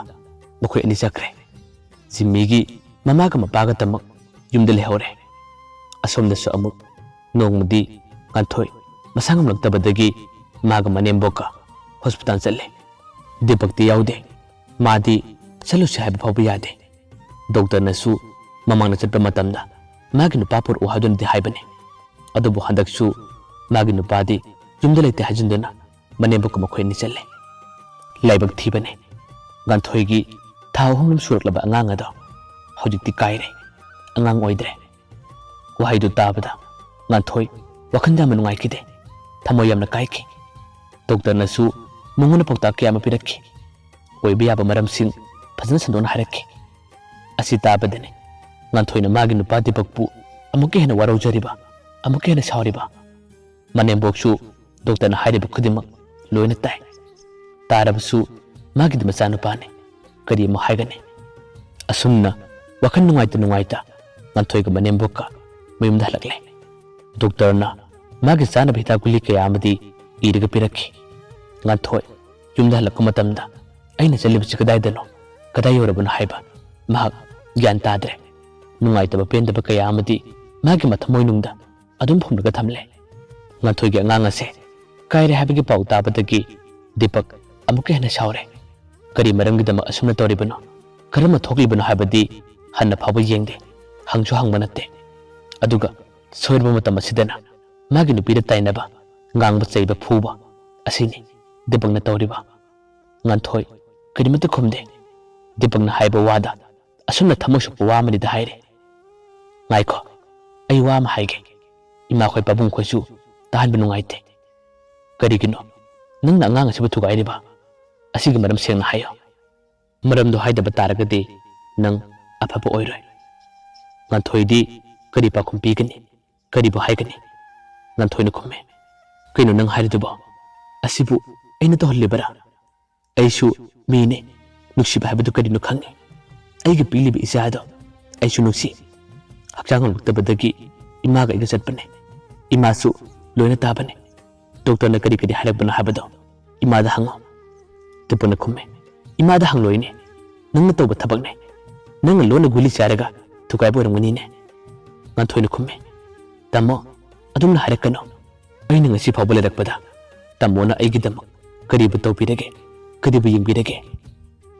ꯃꯈꯣꯏ ꯑꯅꯤ ꯆꯠꯈ꯭ꯔꯦ꯫ ꯖꯤꯝꯃꯤꯒꯤ ꯃꯃꯥꯒ ꯃꯄꯥꯒꯇꯃꯛ ꯌꯨꯝꯗ ꯂꯩꯍꯧꯔꯦ꯫ ꯑꯁꯣꯝꯗꯁꯨ ꯑꯃꯨꯛ ꯅꯣꯡꯃꯗꯤ ꯉꯥꯟꯊꯣꯏ ꯃꯁꯥ ꯉꯝꯂꯛꯇꯕꯗꯒꯤ ꯃꯥꯒ ꯃꯅꯦꯝꯕꯣꯛꯀ ꯍꯣꯁꯄꯤꯇꯥꯜ ꯆꯠꯂꯦ꯫ ꯗꯤꯄꯛꯇꯤ ꯌꯥꯎꯗꯦ꯫ ꯃꯥꯗꯤ ꯆꯠꯂꯨꯁꯤ ꯍꯥꯏꯕ ꯐꯥꯎꯕ ꯌꯥꯗꯦ꯫ ꯗꯣꯛꯇꯔꯅꯁꯨ ꯃꯃꯥꯡꯗ ꯆꯠꯄ ꯃꯇꯝꯗ ꯃꯥꯒꯤ ꯅꯨꯄꯥ ꯄꯨꯔꯛꯎ ꯍꯥꯏꯗꯨꯅꯗꯤ ꯍꯥꯏꯕꯅꯤ꯫ ꯑꯗꯨꯕꯨ ꯍꯟꯗꯛꯁꯨ ꯃꯥꯒꯤ ꯅꯨꯄꯥꯗꯤ ꯌꯨꯝꯗ ꯂꯩꯇꯦ ꯍꯥꯏꯖꯤꯟꯗꯨꯅ ꯃꯅꯦꯝꯕꯣꯛꯀ ꯃꯈꯣꯏ ꯑꯅꯤ ꯆꯠꯂꯦ꯫ ꯂꯥꯏꯕꯛ ꯊꯤꯕꯅꯤ, ꯉꯥꯟꯊꯣꯏꯒꯤ ꯊꯥ ꯑꯍꯨꯝ ꯁꯨꯔꯛꯂꯕ ꯑꯉꯥꯡ ꯑꯗꯣ ꯍꯧꯖꯤꯛꯇꯤ ꯀꯥꯏꯔꯦ, ꯑꯉꯥꯡ ꯑꯣꯏꯗ꯭ꯔꯦ꯫ ꯋꯥꯍꯩꯗꯨ ꯇꯥꯕꯗ ꯉꯥꯟꯊꯣꯏ ꯋꯥꯈꯜ ꯌꯥꯝꯅ ꯅꯨꯡꯉꯥꯏꯈꯤꯗꯦ, ꯊꯃꯣꯏ ꯌꯥꯝꯅ ꯀꯥꯏꯈꯤ꯫ ꯗꯣꯛꯇꯔꯅꯁꯨ ꯃꯉꯣꯟꯗ ꯄꯥꯎꯇꯥꯛ ꯀꯌꯥ ꯑꯃ ꯄꯤꯔꯛꯈꯤ꯫ ꯑꯣꯏꯕ ꯌꯥꯕ ꯃꯔꯝꯁꯤꯡ ꯐꯖꯅ ꯁꯟꯗꯣꯛꯅ ꯍꯥꯏꯔꯛꯈꯤ꯫ ꯑꯁꯤ ꯇꯥꯕꯗꯅꯤ ꯉꯥꯟꯊꯣꯏꯅ ꯃꯥꯒꯤ ꯅꯨꯄꯥ ꯗꯤꯄꯛꯄꯨ ꯑꯃꯨꯛꯀ ꯍꯦꯟꯅ ꯋꯥꯔꯧꯖꯔꯤꯕ, ꯑꯃꯨꯛꯀ ꯍꯦꯟꯅ ꯁꯥꯎꯔꯤꯕ꯫ ꯃꯅꯦꯝꯕꯣꯛꯁꯨ ꯗꯣꯛꯇꯔꯅ ꯍꯥꯏꯔꯤꯕ ꯈꯨꯗꯤꯡꯃꯛ ꯂꯣꯏꯅ ꯇꯥꯏ꯫ ꯇꯥꯔꯕꯁꯨ ꯃꯥꯒꯤꯗꯤ ꯃꯆꯥꯅꯨꯄꯥꯅꯤ, ꯀꯔꯤ ꯑꯃꯨꯛ ꯍꯥꯏꯒꯅꯤ? ꯑꯁꯨꯝꯅ ꯋꯥꯈꯜ ꯅꯨꯡꯉꯥꯏꯇ ꯅꯨꯡꯉꯥꯏꯇ ꯉꯥꯟꯊꯣꯏꯒ ꯃꯅꯦꯝꯕꯣꯛꯀ ꯃꯌꯨꯝꯗ ꯍꯜꯂꯛꯂꯦ꯫ ꯗꯣꯛꯇꯔꯅ ꯃꯥꯒꯤ ꯆꯥꯅꯕ ꯍꯤꯗꯥꯛ ꯒꯨꯂꯤ ꯀꯌꯥ ꯑꯃꯗꯤ ꯏꯔꯒ ꯄꯤꯔꯛꯈꯤ꯫ ꯉꯥꯟꯊꯣꯏ ꯌꯨꯝꯗ ꯍꯜꯂꯛꯄ ꯃꯇꯝꯗ ꯑꯩꯅ ꯆꯠꯂꯤꯕꯁꯤ ꯀꯗꯥꯏꯗꯅꯣ, ꯀꯗꯥꯏ ꯌꯧꯔꯕꯅꯣ ꯍꯥꯏꯕ ꯃꯍꯥꯛ ꯒ꯭ꯌꯥꯟ ꯇꯥꯗ꯭ꯔꯦ꯫ ꯅꯨꯡꯉꯥꯏꯇꯕ ꯄꯦꯟꯗꯕ ꯀꯌꯥ ꯑꯃꯗꯤ ꯃꯥꯒꯤ ꯃꯊꯃꯣꯏꯅꯨꯡꯗ ꯑꯗꯨꯝ ꯐꯨꯝꯂꯒ ꯊꯝꯂꯦ꯫ ꯉꯥꯟꯊꯣꯏꯒꯤ ꯑꯉꯥꯡ ꯑꯁꯦ ꯀꯥꯏꯔꯦ ꯍꯥꯏꯕꯒꯤ ꯄꯥꯎ ꯇꯥꯕꯗꯒꯤ ꯗꯤꯄꯛ ꯑꯃꯨꯛꯀ ꯍꯦꯟꯅ ꯁꯥꯎꯔꯦ꯫ ꯀꯔꯤ ꯃꯔꯝꯒꯤꯗꯃꯛ ꯑꯁꯨꯝꯅ ꯇꯧꯔꯤꯕꯅꯣ, ꯀꯔꯝꯅ ꯊꯣꯛꯂꯤꯕꯅꯣ ꯍꯥꯏꯕꯗꯤ ꯍꯟꯅ ꯐꯥꯎꯕ ꯌꯦꯡꯗꯦ, ꯍꯪꯁꯨ ꯍꯪꯕ ꯅꯠꯇꯦ꯫ ꯑꯗꯨꯒ ꯁꯣꯏꯔꯕ ꯃꯇꯝ ꯑꯁꯤꯗꯅ ꯃꯥꯒꯤ ꯅꯨꯄꯤꯗ ꯇꯥꯏꯅꯕ, ꯉꯥꯡꯕ ꯆꯩꯕ ꯐꯨꯕ ꯑꯁꯤꯅꯤ ꯗꯤꯄꯛꯅ ꯇꯧꯔꯤꯕ꯫ ꯉꯥꯟꯊꯣꯏ ꯀꯔꯤꯃꯠꯇ ꯈꯨꯝꯗꯦ꯫ ꯗꯤꯄꯛꯅ ꯍꯥꯏꯕ ꯋꯥꯗ ꯑꯁꯨꯝꯅ ꯊꯃꯣꯏ ꯁꯣꯛꯄ ꯋꯥ ꯑꯃꯅꯤꯗ ꯍꯥꯏꯔꯦ꯫ "ꯉꯥꯏꯈꯣ, ꯑꯩ ꯋꯥ ꯑꯃ ꯍꯥꯏꯒꯦ꯫ ꯏꯃꯥꯈꯣꯏ ꯄꯥꯕꯨꯡꯈꯣꯏꯁꯨ ꯇꯥꯍꯟꯕ ꯅꯨꯡꯉꯥꯏꯇꯦ꯫ ꯀꯔꯤꯒꯤꯅꯣ ꯅꯪꯅ ꯑꯉꯥꯡ ꯑꯁꯤꯕꯨ ꯊꯨꯒꯥꯏꯔꯤꯕ? ꯑꯁꯤꯒꯤ ꯃꯔꯝ ꯁꯦꯡꯅ ꯍꯥꯏꯌꯣ꯫ ꯃꯔꯝꯗꯣ ꯍꯥꯏꯗꯕ ꯇꯥꯔꯒꯗꯤ ꯅꯪ ꯑꯐꯕ ꯑꯣꯏꯔꯣꯏ꯫ ꯉꯥꯟꯊꯣꯏꯗꯤ ꯀꯔꯤ ꯄꯥꯎꯈꯨꯝ ꯄꯤꯒꯅꯤ? ꯀꯔꯤꯕꯨ ꯍꯥꯏꯒꯅꯤ? ꯉꯥꯟꯊꯣꯏꯅ ꯈꯨꯝꯃꯦ, "ꯀꯩꯅꯣ ꯅꯪ ꯍꯥꯏꯔꯤꯗꯨꯕꯣ? ꯑꯁꯤꯕꯨ ꯑꯩꯅ ꯇꯧꯍꯜꯂꯤꯕꯔꯥ? ꯑꯩꯁꯨ ꯃꯤꯅꯦ, ꯅꯨꯡꯁꯤꯕ ꯍꯥꯏꯕꯗꯨ ꯀꯔꯤꯅꯣ ꯈꯪꯉꯤ꯫ ꯑꯩꯒꯤ ꯄꯤꯛꯂꯤꯕ ꯏꯆꯥꯗꯣ ꯑꯩꯁꯨ ꯅꯨꯡꯁꯤ꯫ ꯍꯛꯆꯥꯡ ꯉꯝꯂꯛꯇꯕꯗꯒꯤ ꯏꯃꯥꯒ ꯑꯩꯒ ꯆꯠꯄꯅꯦ꯫ ꯏꯃꯥꯁꯨ ꯂꯣꯏꯅ ꯇꯥꯕꯅꯦ꯫ ꯗꯣꯛꯇꯔꯅ ꯀꯔꯤ ꯀꯔꯤ ꯍꯥꯏꯔꯛꯄꯅꯣ ꯍꯥꯏꯕꯗꯣ ꯏꯃꯥꯗ ꯍꯪꯉꯣ꯫" ꯇꯤꯄꯛꯅ ꯈꯨꯝꯃꯦ, "ꯏꯃꯥꯗ ꯍꯪꯂꯣꯏꯅꯦ, ꯅꯪꯅ ꯇꯧꯕ ꯊꯕꯛꯅꯦ꯫ ꯅꯪꯅ ꯂꯣꯟꯅ ꯒꯨꯂꯤ ꯆꯥꯔꯒ ꯊꯨꯒꯥꯏꯕ ꯑꯣꯏꯔꯝꯒꯅꯤꯅꯦ꯫" ꯉꯥꯟꯊꯣꯏꯅ ꯈꯨꯝꯃꯦ, "ꯇꯥꯃꯣ, ꯑꯗꯨꯝꯅ ꯍꯥꯏꯔꯛꯀꯅꯨ꯫ ꯑꯩꯅ ꯉꯁꯤ ꯐꯥꯎꯕ ꯂꯩꯔꯛꯄꯗ ꯇꯥꯃꯣꯅ ꯑꯩꯒꯤꯗꯃꯛ ꯀꯔꯤꯕꯨ ꯇꯧꯕꯤꯔꯒꯦ? ꯀꯔꯤꯕꯨ ꯌꯦꯡꯕꯤꯔꯒꯦ?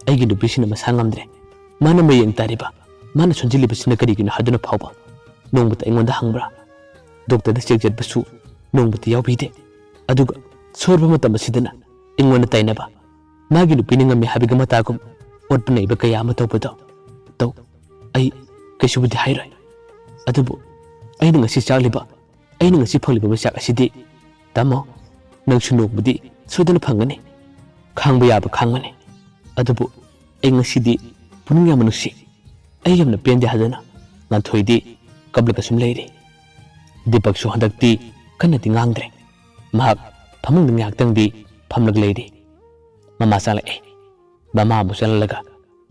ꯑꯩꯒꯤ ꯅꯨꯄꯤꯁꯤꯅ ꯃꯁꯥ ꯉꯝꯗ꯭ꯔꯦ꯫ ꯃꯥꯅ ꯃꯌꯦꯡ ꯇꯥꯔꯤꯕ, ꯃꯥꯅ ꯁꯣꯟꯖꯤꯜꯂꯤꯕꯁꯤꯅ ꯀꯔꯤꯒꯤꯅꯣ ꯍꯥꯏꯗꯨꯅ ꯐꯥꯎꯕ ꯅꯣꯡꯃꯇ ꯑꯩꯉꯣꯟꯗ ꯍꯪꯕ꯭ꯔꯥ? ꯗꯣꯛꯇꯔꯗ ꯆꯦꯛ ꯆꯠꯄꯁꯨ ꯅꯣꯡꯃꯇ ꯌꯥꯎꯕꯤꯗꯦ꯫ ꯑꯗꯨꯒ ꯁꯣꯏꯔꯕ ꯃꯇꯝ ꯑꯁꯤꯗꯅ ꯑꯩꯉꯣꯟꯗ ꯇꯥꯏꯅꯕ, ꯃꯥꯒꯤ ꯅꯨꯄꯤꯅ ꯉꯝꯃꯤ ꯍꯥꯏꯕꯒꯤ ꯃꯇꯥꯒꯨꯝ ꯑꯣꯠꯄ ꯅꯩꯕ ꯀꯌꯥ ꯑꯃ ꯇꯧꯕꯗꯣ ꯇꯧ꯫ ꯑꯩ ꯀꯩꯁꯨꯕꯨꯗꯤ ꯍꯥꯏꯔꯣꯏ꯫ ꯑꯗꯨꯕꯨ ꯑꯩꯅ ꯉꯁꯤ ꯆꯥꯛꯂꯤꯕ, ꯑꯩꯅ ꯉꯁꯤ ꯐꯪꯂꯤꯕ ꯃꯩꯆꯥꯛ ꯑꯁꯤꯗꯤ, ꯇꯥꯃꯣ, ꯅꯪꯁꯨ ꯅꯣꯡꯃꯗꯤ ꯁꯣꯏꯗꯅ ꯐꯪꯒꯅꯤ꯫ ꯈꯥꯡꯕ ꯌꯥꯕ ꯈꯥꯡꯒꯅꯤ꯫ ꯑꯗꯨꯕꯨ ꯑꯩ ꯉꯁꯤꯗꯤ ꯄꯨꯛꯅꯤꯡ ꯌꯥꯝꯅ ꯅꯨꯡꯁꯤ꯫ ꯑꯩ ꯌꯥꯝꯅ ꯄꯦꯟꯗꯦ" ꯍꯥꯏꯗꯨꯅ ꯉꯥꯟꯊꯣꯏꯗꯤ ꯀꯞꯂꯒ ꯁꯨꯝ ꯂꯩꯔꯤ꯫ ꯗꯤꯄꯛꯁꯨ ꯍꯟꯗꯛꯇꯤ ꯀꯟꯅꯗꯤ ꯉꯥꯡꯗ꯭ꯔꯦ꯫ ꯃꯍꯥꯛ ꯐꯃꯨꯡꯗ ꯉꯥꯏꯍꯥꯛꯇꯪꯗꯤ ꯐꯝꯂꯒ ꯂꯩꯔꯤ꯫ ꯃꯃꯥ ꯆꯪꯂꯛꯑꯦ꯫ ꯃꯃꯥ ꯑꯃꯨꯛ ꯆꯪꯂꯛꯂꯒ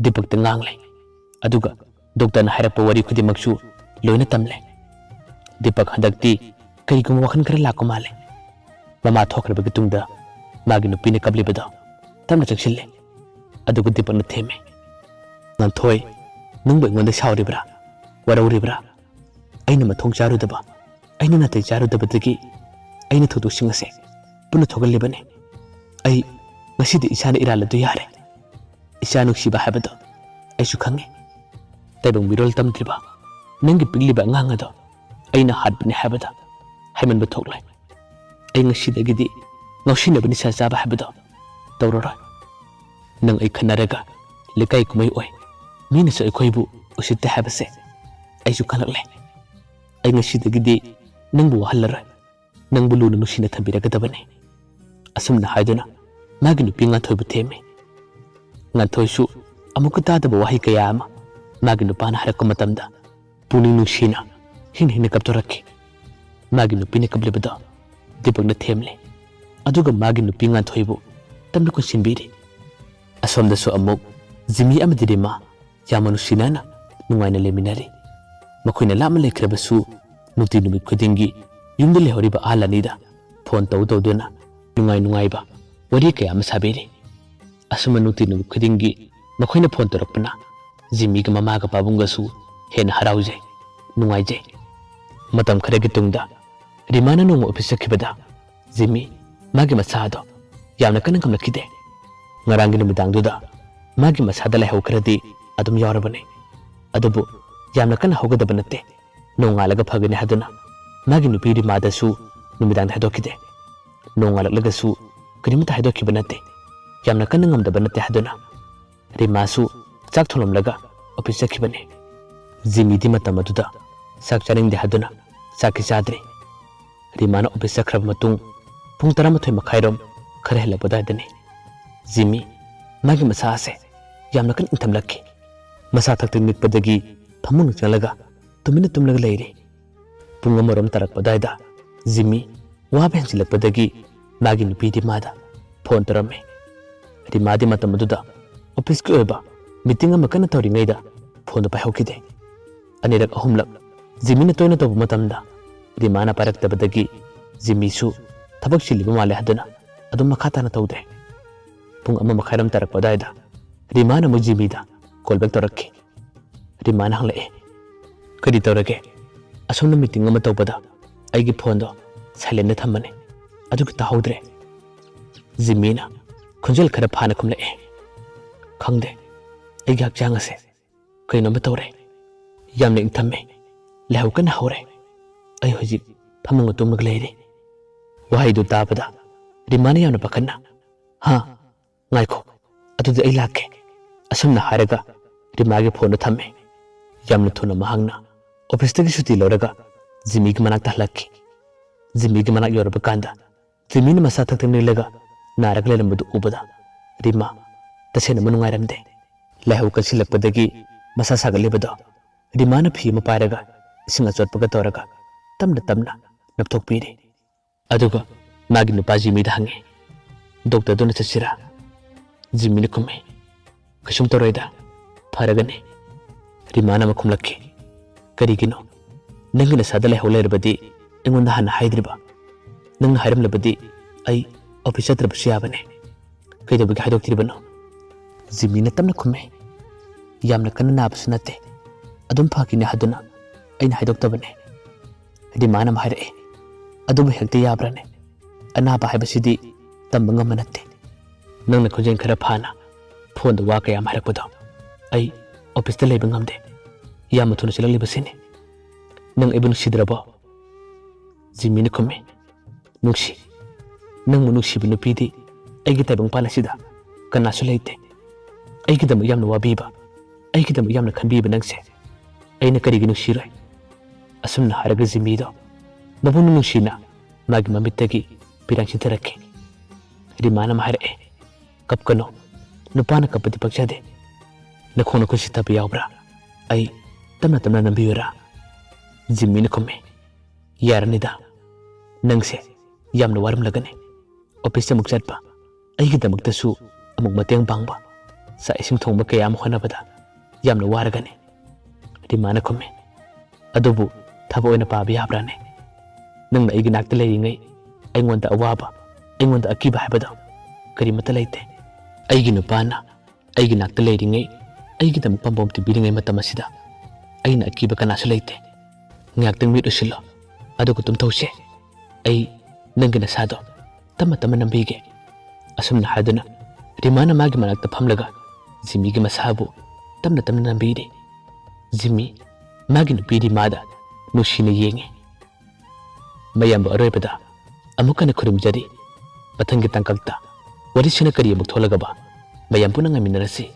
ꯗꯤꯄꯛꯇ ꯉꯥꯡꯂꯦ꯫ ꯑꯗꯨꯒ ꯗꯣꯛꯇꯔꯅ ꯍꯥꯏꯔꯛꯄ ꯋꯥꯔꯤ ꯈꯨꯗꯤꯡꯃꯛꯁꯨ ꯂꯣꯏꯅ ꯇꯝꯂꯦ꯫ ꯗꯤꯄꯛ ꯍꯟꯗꯛꯇꯤ ꯀꯔꯤꯒꯨꯝꯕ ꯋꯥꯈꯜ ꯈꯔ ꯂꯥꯛꯄ ꯃꯥꯜꯂꯦ꯫ ꯃꯃꯥ ꯊꯣꯛꯈ꯭ꯔꯕꯒꯤ ꯇꯨꯡꯗ ꯃꯥꯒꯤ ꯅꯨꯄꯤꯅ ꯀꯞꯂꯤꯕꯗꯣ ꯇꯞꯅ ꯆꯪꯁꯤꯜꯂꯦ꯫ ꯑꯗꯨꯒ ꯗꯤꯄꯛꯅ ꯊꯦꯝꯃꯦ, "ꯉꯥꯟꯊꯣꯏ, ꯅꯪꯕꯨ ꯑꯩꯉꯣꯟꯗ ꯁꯥꯎꯔꯤꯕ꯭ꯔꯥ? ꯋꯥꯔꯧꯔꯤꯕ꯭ꯔꯥ? ꯑꯩꯅ ꯃꯊꯣꯡ ꯆꯥꯔꯨꯗꯕ, ꯑꯩꯅ ꯅꯥꯇꯩ ꯆꯥꯔꯨꯗꯕꯗꯒꯤ ꯑꯩꯅ ꯊꯧꯗꯣꯛꯁꯤꯡ ꯑꯁꯦ ꯄꯨꯟꯅ ꯊꯣꯛꯍꯜꯂꯤꯕꯅꯤ꯫ ꯑꯩ ꯉꯁꯤꯗꯤ ꯏꯁꯥꯅ ꯏꯔꯥꯜ ꯑꯗꯨ ꯌꯥꯔꯦ꯫ ꯏꯆꯥ ꯅꯨꯡꯁꯤꯕ ꯍꯥꯏꯕꯗꯣ ꯑꯩꯁꯨ ꯈꯪꯉꯤ꯫ ꯇꯥꯏꯕꯪ ꯃꯤꯔꯣꯜ ꯇꯝꯗ꯭ꯔꯤꯕ ꯅꯪꯒꯤ ꯄꯤꯛꯂꯤꯕ ꯑꯉꯥꯡ ꯑꯗꯣ ꯑꯩꯅ ꯍꯥꯠꯄꯅꯤ ꯍꯥꯏꯕꯗ ꯍꯥꯏꯃꯟꯕ ꯊꯣꯛꯂꯣꯏ꯫ ꯑꯩ ꯉꯁꯤꯗꯒꯤꯗꯤ ꯉꯥꯎꯁꯤꯟꯅꯕ ꯅꯤꯁꯥ ꯆꯥꯕ ꯍꯥꯏꯕꯗꯣ ꯇꯧꯔꯔꯣꯏ꯫ ꯅꯪ ꯑꯩ ꯈꯟꯅꯔꯒ ꯂꯩꯀꯥꯏ ꯀꯨꯝꯍꯩ ꯑꯣꯏ, ꯃꯤꯅꯁꯨ ꯑꯩꯈꯣꯏꯕꯨ ꯎꯁꯤꯠꯇꯦ ꯍꯥꯏꯕꯁꯦ ꯑꯩꯁꯨ ꯈꯪꯂꯛꯂꯦ꯫ ꯑꯩ ꯉꯁꯤꯗꯒꯤꯗꯤ ꯅꯪꯕꯨ ꯋꯥꯍꯜꯂꯔꯣꯏ꯫ ꯅꯪꯕꯨ ꯂꯨꯅ ꯅꯨꯡꯁꯤꯅ ꯊꯝꯕꯤꯔꯒꯗꯕꯅꯤ꯫ ꯑꯁꯨꯝꯅ ꯍꯥꯏꯗꯨꯅ ꯃꯥꯒꯤ ꯅꯨꯄꯤ ꯉꯥꯟꯊꯣꯏꯕꯨ ꯊꯦꯝꯃꯤ꯫ ꯉꯥꯟꯊꯣꯏꯁꯨ ꯑꯃꯨꯛꯀ ꯇꯥꯗꯕ ꯋꯥꯍꯩ ꯀꯌꯥ ꯑꯃ ꯃꯥꯒꯤ ꯅꯨꯄꯥꯅ ꯍꯥꯏꯔꯛꯄ ꯃꯇꯝꯗ ꯄꯨꯛꯅꯤꯡ ꯅꯨꯡꯁꯤꯅ ꯍꯤꯡ ꯍꯤꯡꯅ ꯀꯞꯊꯣꯔꯛꯈꯤ꯫ ꯃꯥꯒꯤ ꯅꯨꯄꯤꯅ ꯀꯞꯂꯤꯕꯗꯣ ꯗꯤꯄꯛꯅ ꯊꯦꯝꯂꯦ꯫ ꯑꯗꯨꯒ ꯃꯥꯒꯤ ꯅꯨꯄꯤ ꯉꯥꯟꯊꯣꯏꯕꯨ ꯇꯞꯅ ꯀꯣꯟꯁꯤꯟꯕꯤꯔꯤ꯫ ꯑꯁꯣꯝꯗꯁꯨ ꯑꯃꯨꯛ ꯖꯤꯃꯤ ꯑꯃꯗꯤ ꯔꯤꯃꯥ ꯌꯥꯝꯅ ꯅꯨꯡꯁꯤꯅꯅ ꯅꯨꯡꯉꯥꯏꯅ ꯂꯩꯃꯤꯟꯅꯔꯤ꯫ ꯃꯈꯣꯏꯅ ꯂꯥꯞꯅ ꯂꯩꯈ꯭ꯔꯕꯁꯨ ꯅꯨꯡꯇꯤ ꯅꯨꯃꯤꯠ ꯈꯨꯗꯤꯡꯒꯤ ꯌꯨꯝꯗ ꯂꯩꯍꯧꯔꯤꯕ ꯑꯍꯜ ꯑꯅꯤꯗ ꯐꯣꯟ ꯇꯧ ꯇꯧꯗꯨꯅ ꯅꯨꯡꯉꯥꯏ ꯅꯨꯡꯉꯥꯏꯕ ꯋꯥꯔꯤ ꯀꯌꯥ ꯑꯃ ꯁꯥꯕꯤꯔꯤ꯫ ꯑꯁꯨꯝꯅ ꯅꯨꯡꯇꯤ ꯅꯨꯃꯤꯠ ꯈꯨꯗꯤꯡꯒꯤ ꯃꯈꯣꯏꯅ ꯐꯣꯟ ꯇꯧꯔꯛꯄꯅ ꯖꯤꯃꯤꯒ ꯃꯃꯥꯒ ꯄꯥꯕꯨꯡꯒꯁꯨ ꯍꯦꯟꯅ ꯍꯔꯥꯎꯖꯩ, ꯅꯨꯡꯉꯥꯏꯖꯩ꯫ ꯃꯇꯝ ꯈꯔꯒꯤ ꯇꯨꯡꯗ ꯔꯤꯃꯥꯅ ꯅꯣꯡꯃ ꯑꯣꯐꯤꯁ ꯆꯠꯈꯤꯕꯗ ꯖꯤꯃꯤ ꯃꯥꯒꯤ ꯃꯁꯥ ꯑꯗꯣ ꯌꯥꯝꯅ ꯀꯟꯅ ꯉꯝꯂꯛꯈꯤꯗꯦ꯫ ꯉꯔꯥꯡꯒꯤ ꯅꯨꯃꯤꯗꯥꯡꯗꯨꯗ ꯃꯥꯒꯤ ꯃꯁꯥꯗ ꯂꯥꯏꯍꯧ ꯈꯔꯗꯤ ꯑꯗꯨꯝ ꯌꯥꯎꯔꯕꯅꯤ꯫ ꯑꯗꯨꯕꯨ ꯌꯥꯝꯅ ꯀꯟꯅ ꯍꯧꯒꯗꯕ ꯅꯠꯇꯦ꯫ ꯅꯣꯡꯉꯥꯜꯂꯒ ꯐꯒꯅꯤ ꯍꯥꯏꯗꯨꯅ ꯃꯥꯒꯤ ꯅꯨꯄꯤ ꯔꯤꯃꯥꯗꯁꯨ ꯅꯨꯃꯤꯗꯥꯡꯗ ꯍꯥꯏꯗꯣꯛꯈꯤꯗꯦ꯫ ꯅꯣꯡꯉꯥꯜꯂꯛꯂꯒꯁꯨ ꯀꯔꯤꯃꯠꯇ ꯍꯥꯏꯗꯣꯛꯈꯤꯕ ꯅꯠꯇꯦ꯫ ꯌꯥꯝꯅ ꯀꯟꯅ ꯉꯝꯗꯕ ꯅꯠꯇꯦ ꯍꯥꯏꯗꯨꯅ ꯔꯤꯃꯥꯁꯨ ꯆꯥꯛ ꯊꯣꯡꯂꯝꯂꯒ ꯑꯣꯐꯤꯁ ꯆꯠꯈꯤꯕꯅꯤ꯫ ꯖꯤꯃꯤꯗꯤ ꯃꯇꯝ ꯑꯗꯨꯗ ꯆꯥꯛ ꯆꯥꯅꯤꯡꯗꯦ ꯍꯥꯏꯗꯨꯅ ꯆꯥꯛꯀꯤ ꯆꯥꯗ꯭ꯔꯤ꯫ ꯔꯤꯃꯥꯅ ꯑꯣꯐꯤꯁ ꯆꯠꯈ꯭ꯔꯕ ꯃꯇꯨꯡ ꯄꯨꯡ ꯇꯔꯥꯃꯥꯊꯣꯏ ꯃꯈꯥꯏꯔꯣꯝ ꯈꯔ ꯍꯦꯜꯂꯛꯄ ꯑꯗꯨꯋꯥꯏꯗꯅꯤ꯫ ꯖꯤꯃꯤ ꯃꯥꯒꯤ ꯃꯁꯥ ꯑꯁꯦ ꯌꯥꯝꯅ ꯀꯟꯅ ꯏꯪꯊꯝꯂꯛꯈꯤ꯫ ꯃꯁꯥ ꯊꯛꯇ ꯅꯤꯛꯄꯗꯒꯤ ꯐꯃꯨꯡꯗ ꯆꯪꯂꯒ ꯇꯨꯃꯤꯟꯅ ꯇꯨꯝꯂꯒ ꯂꯩꯔꯦ꯫ ꯄꯨꯡ ꯑꯃꯔꯣꯝ ꯇꯥꯔꯛꯄ ꯑꯗꯨꯋꯥꯏꯗ ꯖꯤꯃꯤ ꯋꯥꯕ ꯍꯦꯟꯖꯤꯜꯂꯛꯄꯗꯒꯤ ꯃꯥꯒꯤ ꯅꯨꯄꯤ ꯔꯤꯃꯥꯗ ꯐꯣꯟ ꯇꯧꯔꯝꯃꯤ꯫ ꯔꯤꯃꯥꯗꯤ ꯃꯇꯝ ꯑꯗꯨꯗ ꯑꯣꯐꯤꯁꯀꯤ ꯑꯣꯏꯕ ꯃꯤꯇꯤꯡ ꯑꯃ ꯀꯟꯅ ꯇꯧꯔꯤꯉꯩꯗ ꯐꯣꯟꯗꯨ ꯄꯥꯏꯍꯧꯈꯤꯗꯦ꯫ ꯑꯅꯤꯔꯛ ꯑꯍꯨꯝꯂꯛ ꯖꯤꯃꯤꯅ ꯇꯣꯏꯅ ꯇꯧꯕ ꯃꯇꯝꯗ ꯔꯤꯃꯥꯅ ꯄꯥꯏꯔꯛꯇꯕꯗꯒꯤ ꯖꯤꯃꯤꯁꯨ ꯊꯕꯛ ꯆꯤꯜꯂꯤꯕ ꯃꯥꯜꯂꯦ ꯍꯥꯏꯗꯨꯅ ꯑꯗꯨꯝ ꯃꯈꯥ ꯇꯥꯅ ꯇꯧꯗ꯭ꯔꯦ꯫ ꯄꯨꯡ ꯑꯃ ꯃꯈꯥꯏꯔꯣꯝ ꯇꯥꯔꯛꯄ ꯑꯗꯨꯋꯥꯏꯗ ꯔꯤꯃꯥꯅ ꯑꯃꯨꯛ ꯖꯤꯃꯤꯗ ꯀꯣꯜ ꯕꯦꯛ ꯇꯧꯔꯛꯈꯤ꯫ ꯔꯤꯃꯥꯅ ꯍꯪꯂꯛꯑꯦ, "ꯀꯔꯤ ꯇꯧꯔꯒꯦ? ꯑꯁꯣꯝꯗ ꯃꯤꯇꯤꯡ ꯑꯃ ꯇꯧꯕꯗ ꯑꯩꯒꯤ ꯐꯣꯟꯗꯣ ꯁꯥꯏꯂꯦꯟꯗ ꯊꯝꯕꯅꯦ, ꯑꯗꯨꯒꯤ ꯇꯥꯍꯧꯗ꯭ꯔꯦ꯫" ꯖꯤꯃꯤꯅ ꯈꯣꯟꯖꯦꯜ ꯈꯔ ꯐꯥꯅ ꯈꯨꯝꯂꯛꯑꯦ, "ꯈꯪꯗꯦ, ꯑꯩꯒꯤ ꯍꯛꯆꯥꯡ ꯑꯁꯦ ꯀꯩꯅꯣꯝꯃ ꯇꯧꯔꯦ꯫ ꯌꯥꯝꯅ ꯏꯪꯊꯝꯃꯦ꯫ ꯂꯥꯏꯍꯧ ꯀꯟꯅ ꯍꯧꯔꯦ꯫ ꯑꯩ ꯍꯧꯖꯤꯛ ꯐꯃꯨꯡꯗ ꯇꯨꯝꯂꯒ ꯂꯩꯔꯦ꯫" ꯋꯥꯍꯩꯗꯨ ꯇꯥꯕꯗ ꯔꯤꯃꯥꯅ ꯌꯥꯝꯅ ꯄꯥꯈꯠꯅ, "ꯍꯥ? ꯉꯥꯏꯈꯣ, ꯑꯗꯨꯗꯤ ꯑꯩ ꯂꯥꯛꯀꯦ꯫" ꯑꯁꯨꯝꯅ ꯍꯥꯏꯔꯒ ꯔꯤꯃꯥꯒꯤ ꯐꯣꯟꯗꯨ ꯊꯝꯃꯦ꯫ ꯌꯥꯝꯅ ꯊꯨꯅ ꯃꯍꯥꯛꯅ ꯑꯣꯐꯤꯁꯇꯒꯤ ꯁꯨꯇꯤ ꯂꯧꯔꯒ ꯖꯤꯃꯤꯒꯤ ꯃꯅꯥꯛꯇ ꯍꯜꯂꯛꯈꯤ꯫ ꯖꯤꯃꯤꯒꯤ ꯃꯅꯥꯛ ꯌꯧꯔꯕ ꯀꯥꯟꯗ ꯖꯤꯃꯤꯅ ꯃꯁꯥ ꯊꯛ ꯊꯛ ꯅꯤꯛꯂꯒ ꯅꯥꯔꯒ ꯂꯩꯔꯝꯕꯗꯨ ꯎꯕꯗ ꯔꯤꯃꯥ ꯇꯁꯦꯡꯅ ꯃꯅꯨꯡꯉꯥꯏꯔꯝꯗꯦ꯫ ꯂꯥꯏꯍꯧ ꯀꯟꯁꯤꯜꯂꯛꯄꯗꯒꯤ ꯃꯁꯥ ꯁꯥꯒꯠꯂꯤꯕꯗꯣ ꯔꯤꯃꯥꯅ ꯐꯤ ꯑꯃ ꯄꯥꯏꯔꯒ ꯏꯁꯤꯡ ꯑꯆꯣꯠꯄꯒ ꯇꯧꯔꯒ ꯇꯞꯅ ꯇꯞꯅ ꯅꯞꯊꯣꯛꯄꯤꯔꯦ꯫ ꯑꯗꯨꯒ ꯃꯥꯒꯤ ꯅꯨꯄꯥ ꯖꯤꯃꯤꯗ ꯍꯪꯉꯤ, "ꯗꯣꯛꯇꯔꯗꯨꯅ ꯆꯠꯁꯤꯔꯥ?" ꯖꯤꯃꯤꯅ ꯈꯨꯝꯃꯤ, "ꯀꯩꯁꯨꯝ ꯇꯧꯔꯣꯏꯗ, ꯐꯔꯒꯅꯤ꯫" ꯔꯤꯃꯥꯅ ꯑꯃ ꯈꯨꯝꯂꯛꯈꯤ, "ꯀꯔꯤꯒꯤꯅꯣ? ꯅꯪꯒꯤ ꯅꯁꯥꯗ ꯂꯥꯏꯍꯧ ꯂꯩꯔꯕꯗꯤ ꯑꯩꯉꯣꯟꯗ ꯍꯥꯟꯅ ꯍꯥꯏꯗ꯭ꯔꯤꯕ? ꯅꯪꯅ ꯍꯥꯏꯔꯝꯂꯕꯗꯤ ꯑꯩ ꯑꯣꯐꯤꯁ ꯆꯠꯇ꯭ꯔꯕꯁꯨ ꯌꯥꯕꯅꯦ꯫ ꯀꯩꯗꯧꯕꯒꯤ ꯍꯥꯏꯗꯣꯛꯇ꯭ꯔꯤꯕꯅꯣ?" ꯖꯤꯃꯤꯅ ꯇꯞꯅ ꯈꯨꯝꯃꯤ, "ꯌꯥꯝꯅ ꯀꯟꯅ ꯅꯥꯕꯁꯨ ꯅꯠꯇꯦ꯫ ꯑꯗꯨꯝ ꯐꯈꯤꯅꯤ ꯍꯥꯏꯗꯨꯅ ꯑꯩꯅ ꯍꯥꯏꯗꯣꯛꯇꯕꯅꯦ꯫" ꯔꯤꯃꯥꯅ ꯑꯃ ꯍꯥꯏꯔꯛꯏ, "ꯑꯗꯨꯕꯨ ꯍꯦꯛꯇ ꯌꯥꯕ꯭ꯔꯥꯅꯦ? ꯑꯅꯥꯕ ꯍꯥꯏꯕꯁꯤꯗꯤ ꯇꯝꯕ ꯉꯝꯕ ꯅꯠꯇꯦ꯫ ꯅꯪꯅ ꯈꯣꯟꯖꯦꯜ ꯈꯔ ꯐꯥꯅ ꯐꯣꯟꯗ ꯋꯥ ꯀꯌꯥ ꯑꯃ ꯍꯥꯏꯔꯛꯄꯗꯣ ꯑꯩ ꯑꯣꯐꯤꯁꯇ ꯂꯩꯕ ꯉꯝꯗꯦ꯫ ꯌꯥꯝꯅ ꯊꯨꯅ ꯆꯦꯜꯂꯛꯂꯤꯕꯁꯤꯅꯤ꯫ ꯅꯪ ꯑꯩꯕꯨ ꯅꯨꯡꯁꯤꯗ꯭ꯔꯕꯣ?" ꯖꯤꯃꯤꯅ ꯈꯨꯝꯃꯤ, "ꯅꯨꯡꯁꯤ꯫ ꯅꯪꯕꯨ ꯅꯨꯡꯁꯤꯕ ꯅꯨꯄꯤꯗꯤ ꯑꯩꯒꯤ ꯇꯥꯏꯕꯪꯄꯥꯟ ꯑꯁꯤꯗ ꯀꯅꯥꯁꯨ ꯂꯩꯇꯦ꯫ ꯑꯩꯒꯤꯗꯃꯛ ꯌꯥꯝꯅ ꯋꯥꯕꯤꯕ, ꯑꯩꯒꯤꯗꯃꯛ ꯌꯥꯝꯅ ꯈꯟꯕꯤꯕ ꯅꯪꯁꯦ ꯑꯩꯅ ꯀꯔꯤꯒꯤ ꯅꯨꯡꯁꯤꯔꯣꯏ?" ꯑꯁꯨꯝꯅ ꯍꯥꯏꯔꯒ ꯖꯤꯃꯤꯗꯣ ꯃꯄꯨꯛꯅꯤꯡ ꯅꯨꯡꯁꯤꯅ ꯃꯥꯒꯤ ꯃꯃꯤꯠꯇꯒꯤ ꯄꯤꯔꯥꯡ ꯆꯤꯟꯊꯔꯛꯈꯤ꯫ ꯔꯤꯃꯥꯅ ꯑꯃ ꯍꯥꯏꯔꯛꯑꯦ, "ꯀꯞꯀꯅꯨ꯫ ꯅꯨꯄꯥꯅ ꯀꯞꯄꯗꯤ ꯄꯛꯆꯗꯦ꯫ ꯅꯈꯣꯡ ꯅꯈꯨꯠ ꯁꯤꯊꯕ ꯌꯥꯎꯕ꯭ꯔꯥ? ꯑꯩ ꯇꯞꯅ ꯇꯞꯅ ꯅꯝꯕꯤꯌꯨꯔꯥ?" ꯖꯤꯃꯤꯅ ꯈꯨꯝꯃꯤ, "ꯌꯥꯔꯅꯤꯗ꯫ ꯅꯪꯁꯦ ꯌꯥꯝꯅ ꯋꯥꯔꯝꯂꯒꯅꯤ꯫ ꯑꯣꯐꯤꯁꯇ ꯑꯃꯨꯛ ꯆꯠꯄ, ꯑꯩꯒꯤꯗꯃꯛꯇꯁꯨ ꯑꯃꯨꯛ ꯃꯇꯦꯡ ꯄꯥꯡꯕ, ꯆꯥꯛ ꯏꯁꯤꯡ ꯊꯣꯡꯕ ꯀꯌꯥ ꯑꯃ ꯍꯣꯠꯅꯕꯗ ꯌꯥꯝꯅ ꯋꯥꯔꯒꯅꯤ꯫" ꯔꯤꯃꯥꯅ ꯈꯨꯝꯃꯤ, "ꯑꯗꯨꯕꯨ ꯊꯕꯛ ꯑꯣꯏꯅ ꯄꯥꯕ ꯌꯥꯕ꯭ꯔꯥꯅꯦ? ꯅꯪꯅ ꯑꯩꯒꯤ ꯅꯥꯛꯇ ꯂꯩꯔꯤꯉꯩ ꯑꯩꯉꯣꯟꯗ ꯑꯋꯥꯕ, ꯑꯩꯉꯣꯟꯗ ꯑꯀꯤꯕ ꯍꯥꯏꯕꯗꯣ ꯀꯔꯤꯃꯠꯇ ꯂꯩꯇꯦ꯫ ꯑꯩꯒꯤ ꯅꯨꯄꯥꯅ ꯑꯩꯒꯤ ꯅꯥꯛꯇ ꯂꯩꯔꯤꯉꯩ, ꯑꯩꯒꯤꯗꯃꯛ ꯄꯥꯝꯕꯣꯝ ꯇꯤꯕꯤꯔꯤꯉꯩ ꯃꯇꯝ ꯑꯁꯤꯗ ꯑꯩꯅ ꯑꯀꯤꯕ ꯀꯅꯥꯁꯨ ꯂꯩꯇꯦ꯫ ꯉꯥꯏꯍꯥꯛꯇꯪ ꯃꯤꯠ ꯎꯏꯁꯤꯜꯂꯣ, ꯑꯗꯨꯒ ꯇꯨꯝꯊꯧꯁꯦ꯫ ꯑꯩ ꯅꯪꯒꯤ ꯅꯁꯥꯗꯣ ꯇꯞꯅ ꯇꯞꯅ ꯅꯝꯕꯤꯒꯦ꯫" ꯑꯁꯨꯝꯅ ꯍꯥꯏꯗꯨꯅ ꯔꯤꯃꯥꯅ ꯃꯥꯒꯤ ꯃꯅꯥꯛꯇ ꯐꯝꯂꯒ ꯖꯤꯃꯤꯒꯤ ꯃꯁꯥꯕꯨ ꯇꯞꯅ ꯇꯞꯅ ꯅꯝꯕꯤꯔꯤ꯫ ꯖꯤꯃꯤ ꯃꯥꯒꯤ ꯅꯨꯄꯤ ꯔꯤꯃꯥꯗ ꯅꯨꯡꯁꯤꯅ ꯌꯦꯡꯉꯤ꯫ ꯃꯌꯥꯝꯕꯨ ꯑꯔꯣꯏꯕꯗ ꯑꯃꯨꯛ ꯍꯟꯅ ꯈꯨꯔꯨꯝꯖꯔꯤ꯫ ꯃꯊꯪꯒꯤ ꯇꯥꯡꯀꯛꯇ ꯋꯥꯔꯤꯁꯤꯅ ꯀꯔꯤ ꯑꯃꯨꯛ ꯊꯣꯛꯂꯒꯕ ꯃꯌꯥꯝ ꯄꯨꯟꯅ ꯉꯥꯏꯃꯤꯟꯅꯔꯁꯤ꯫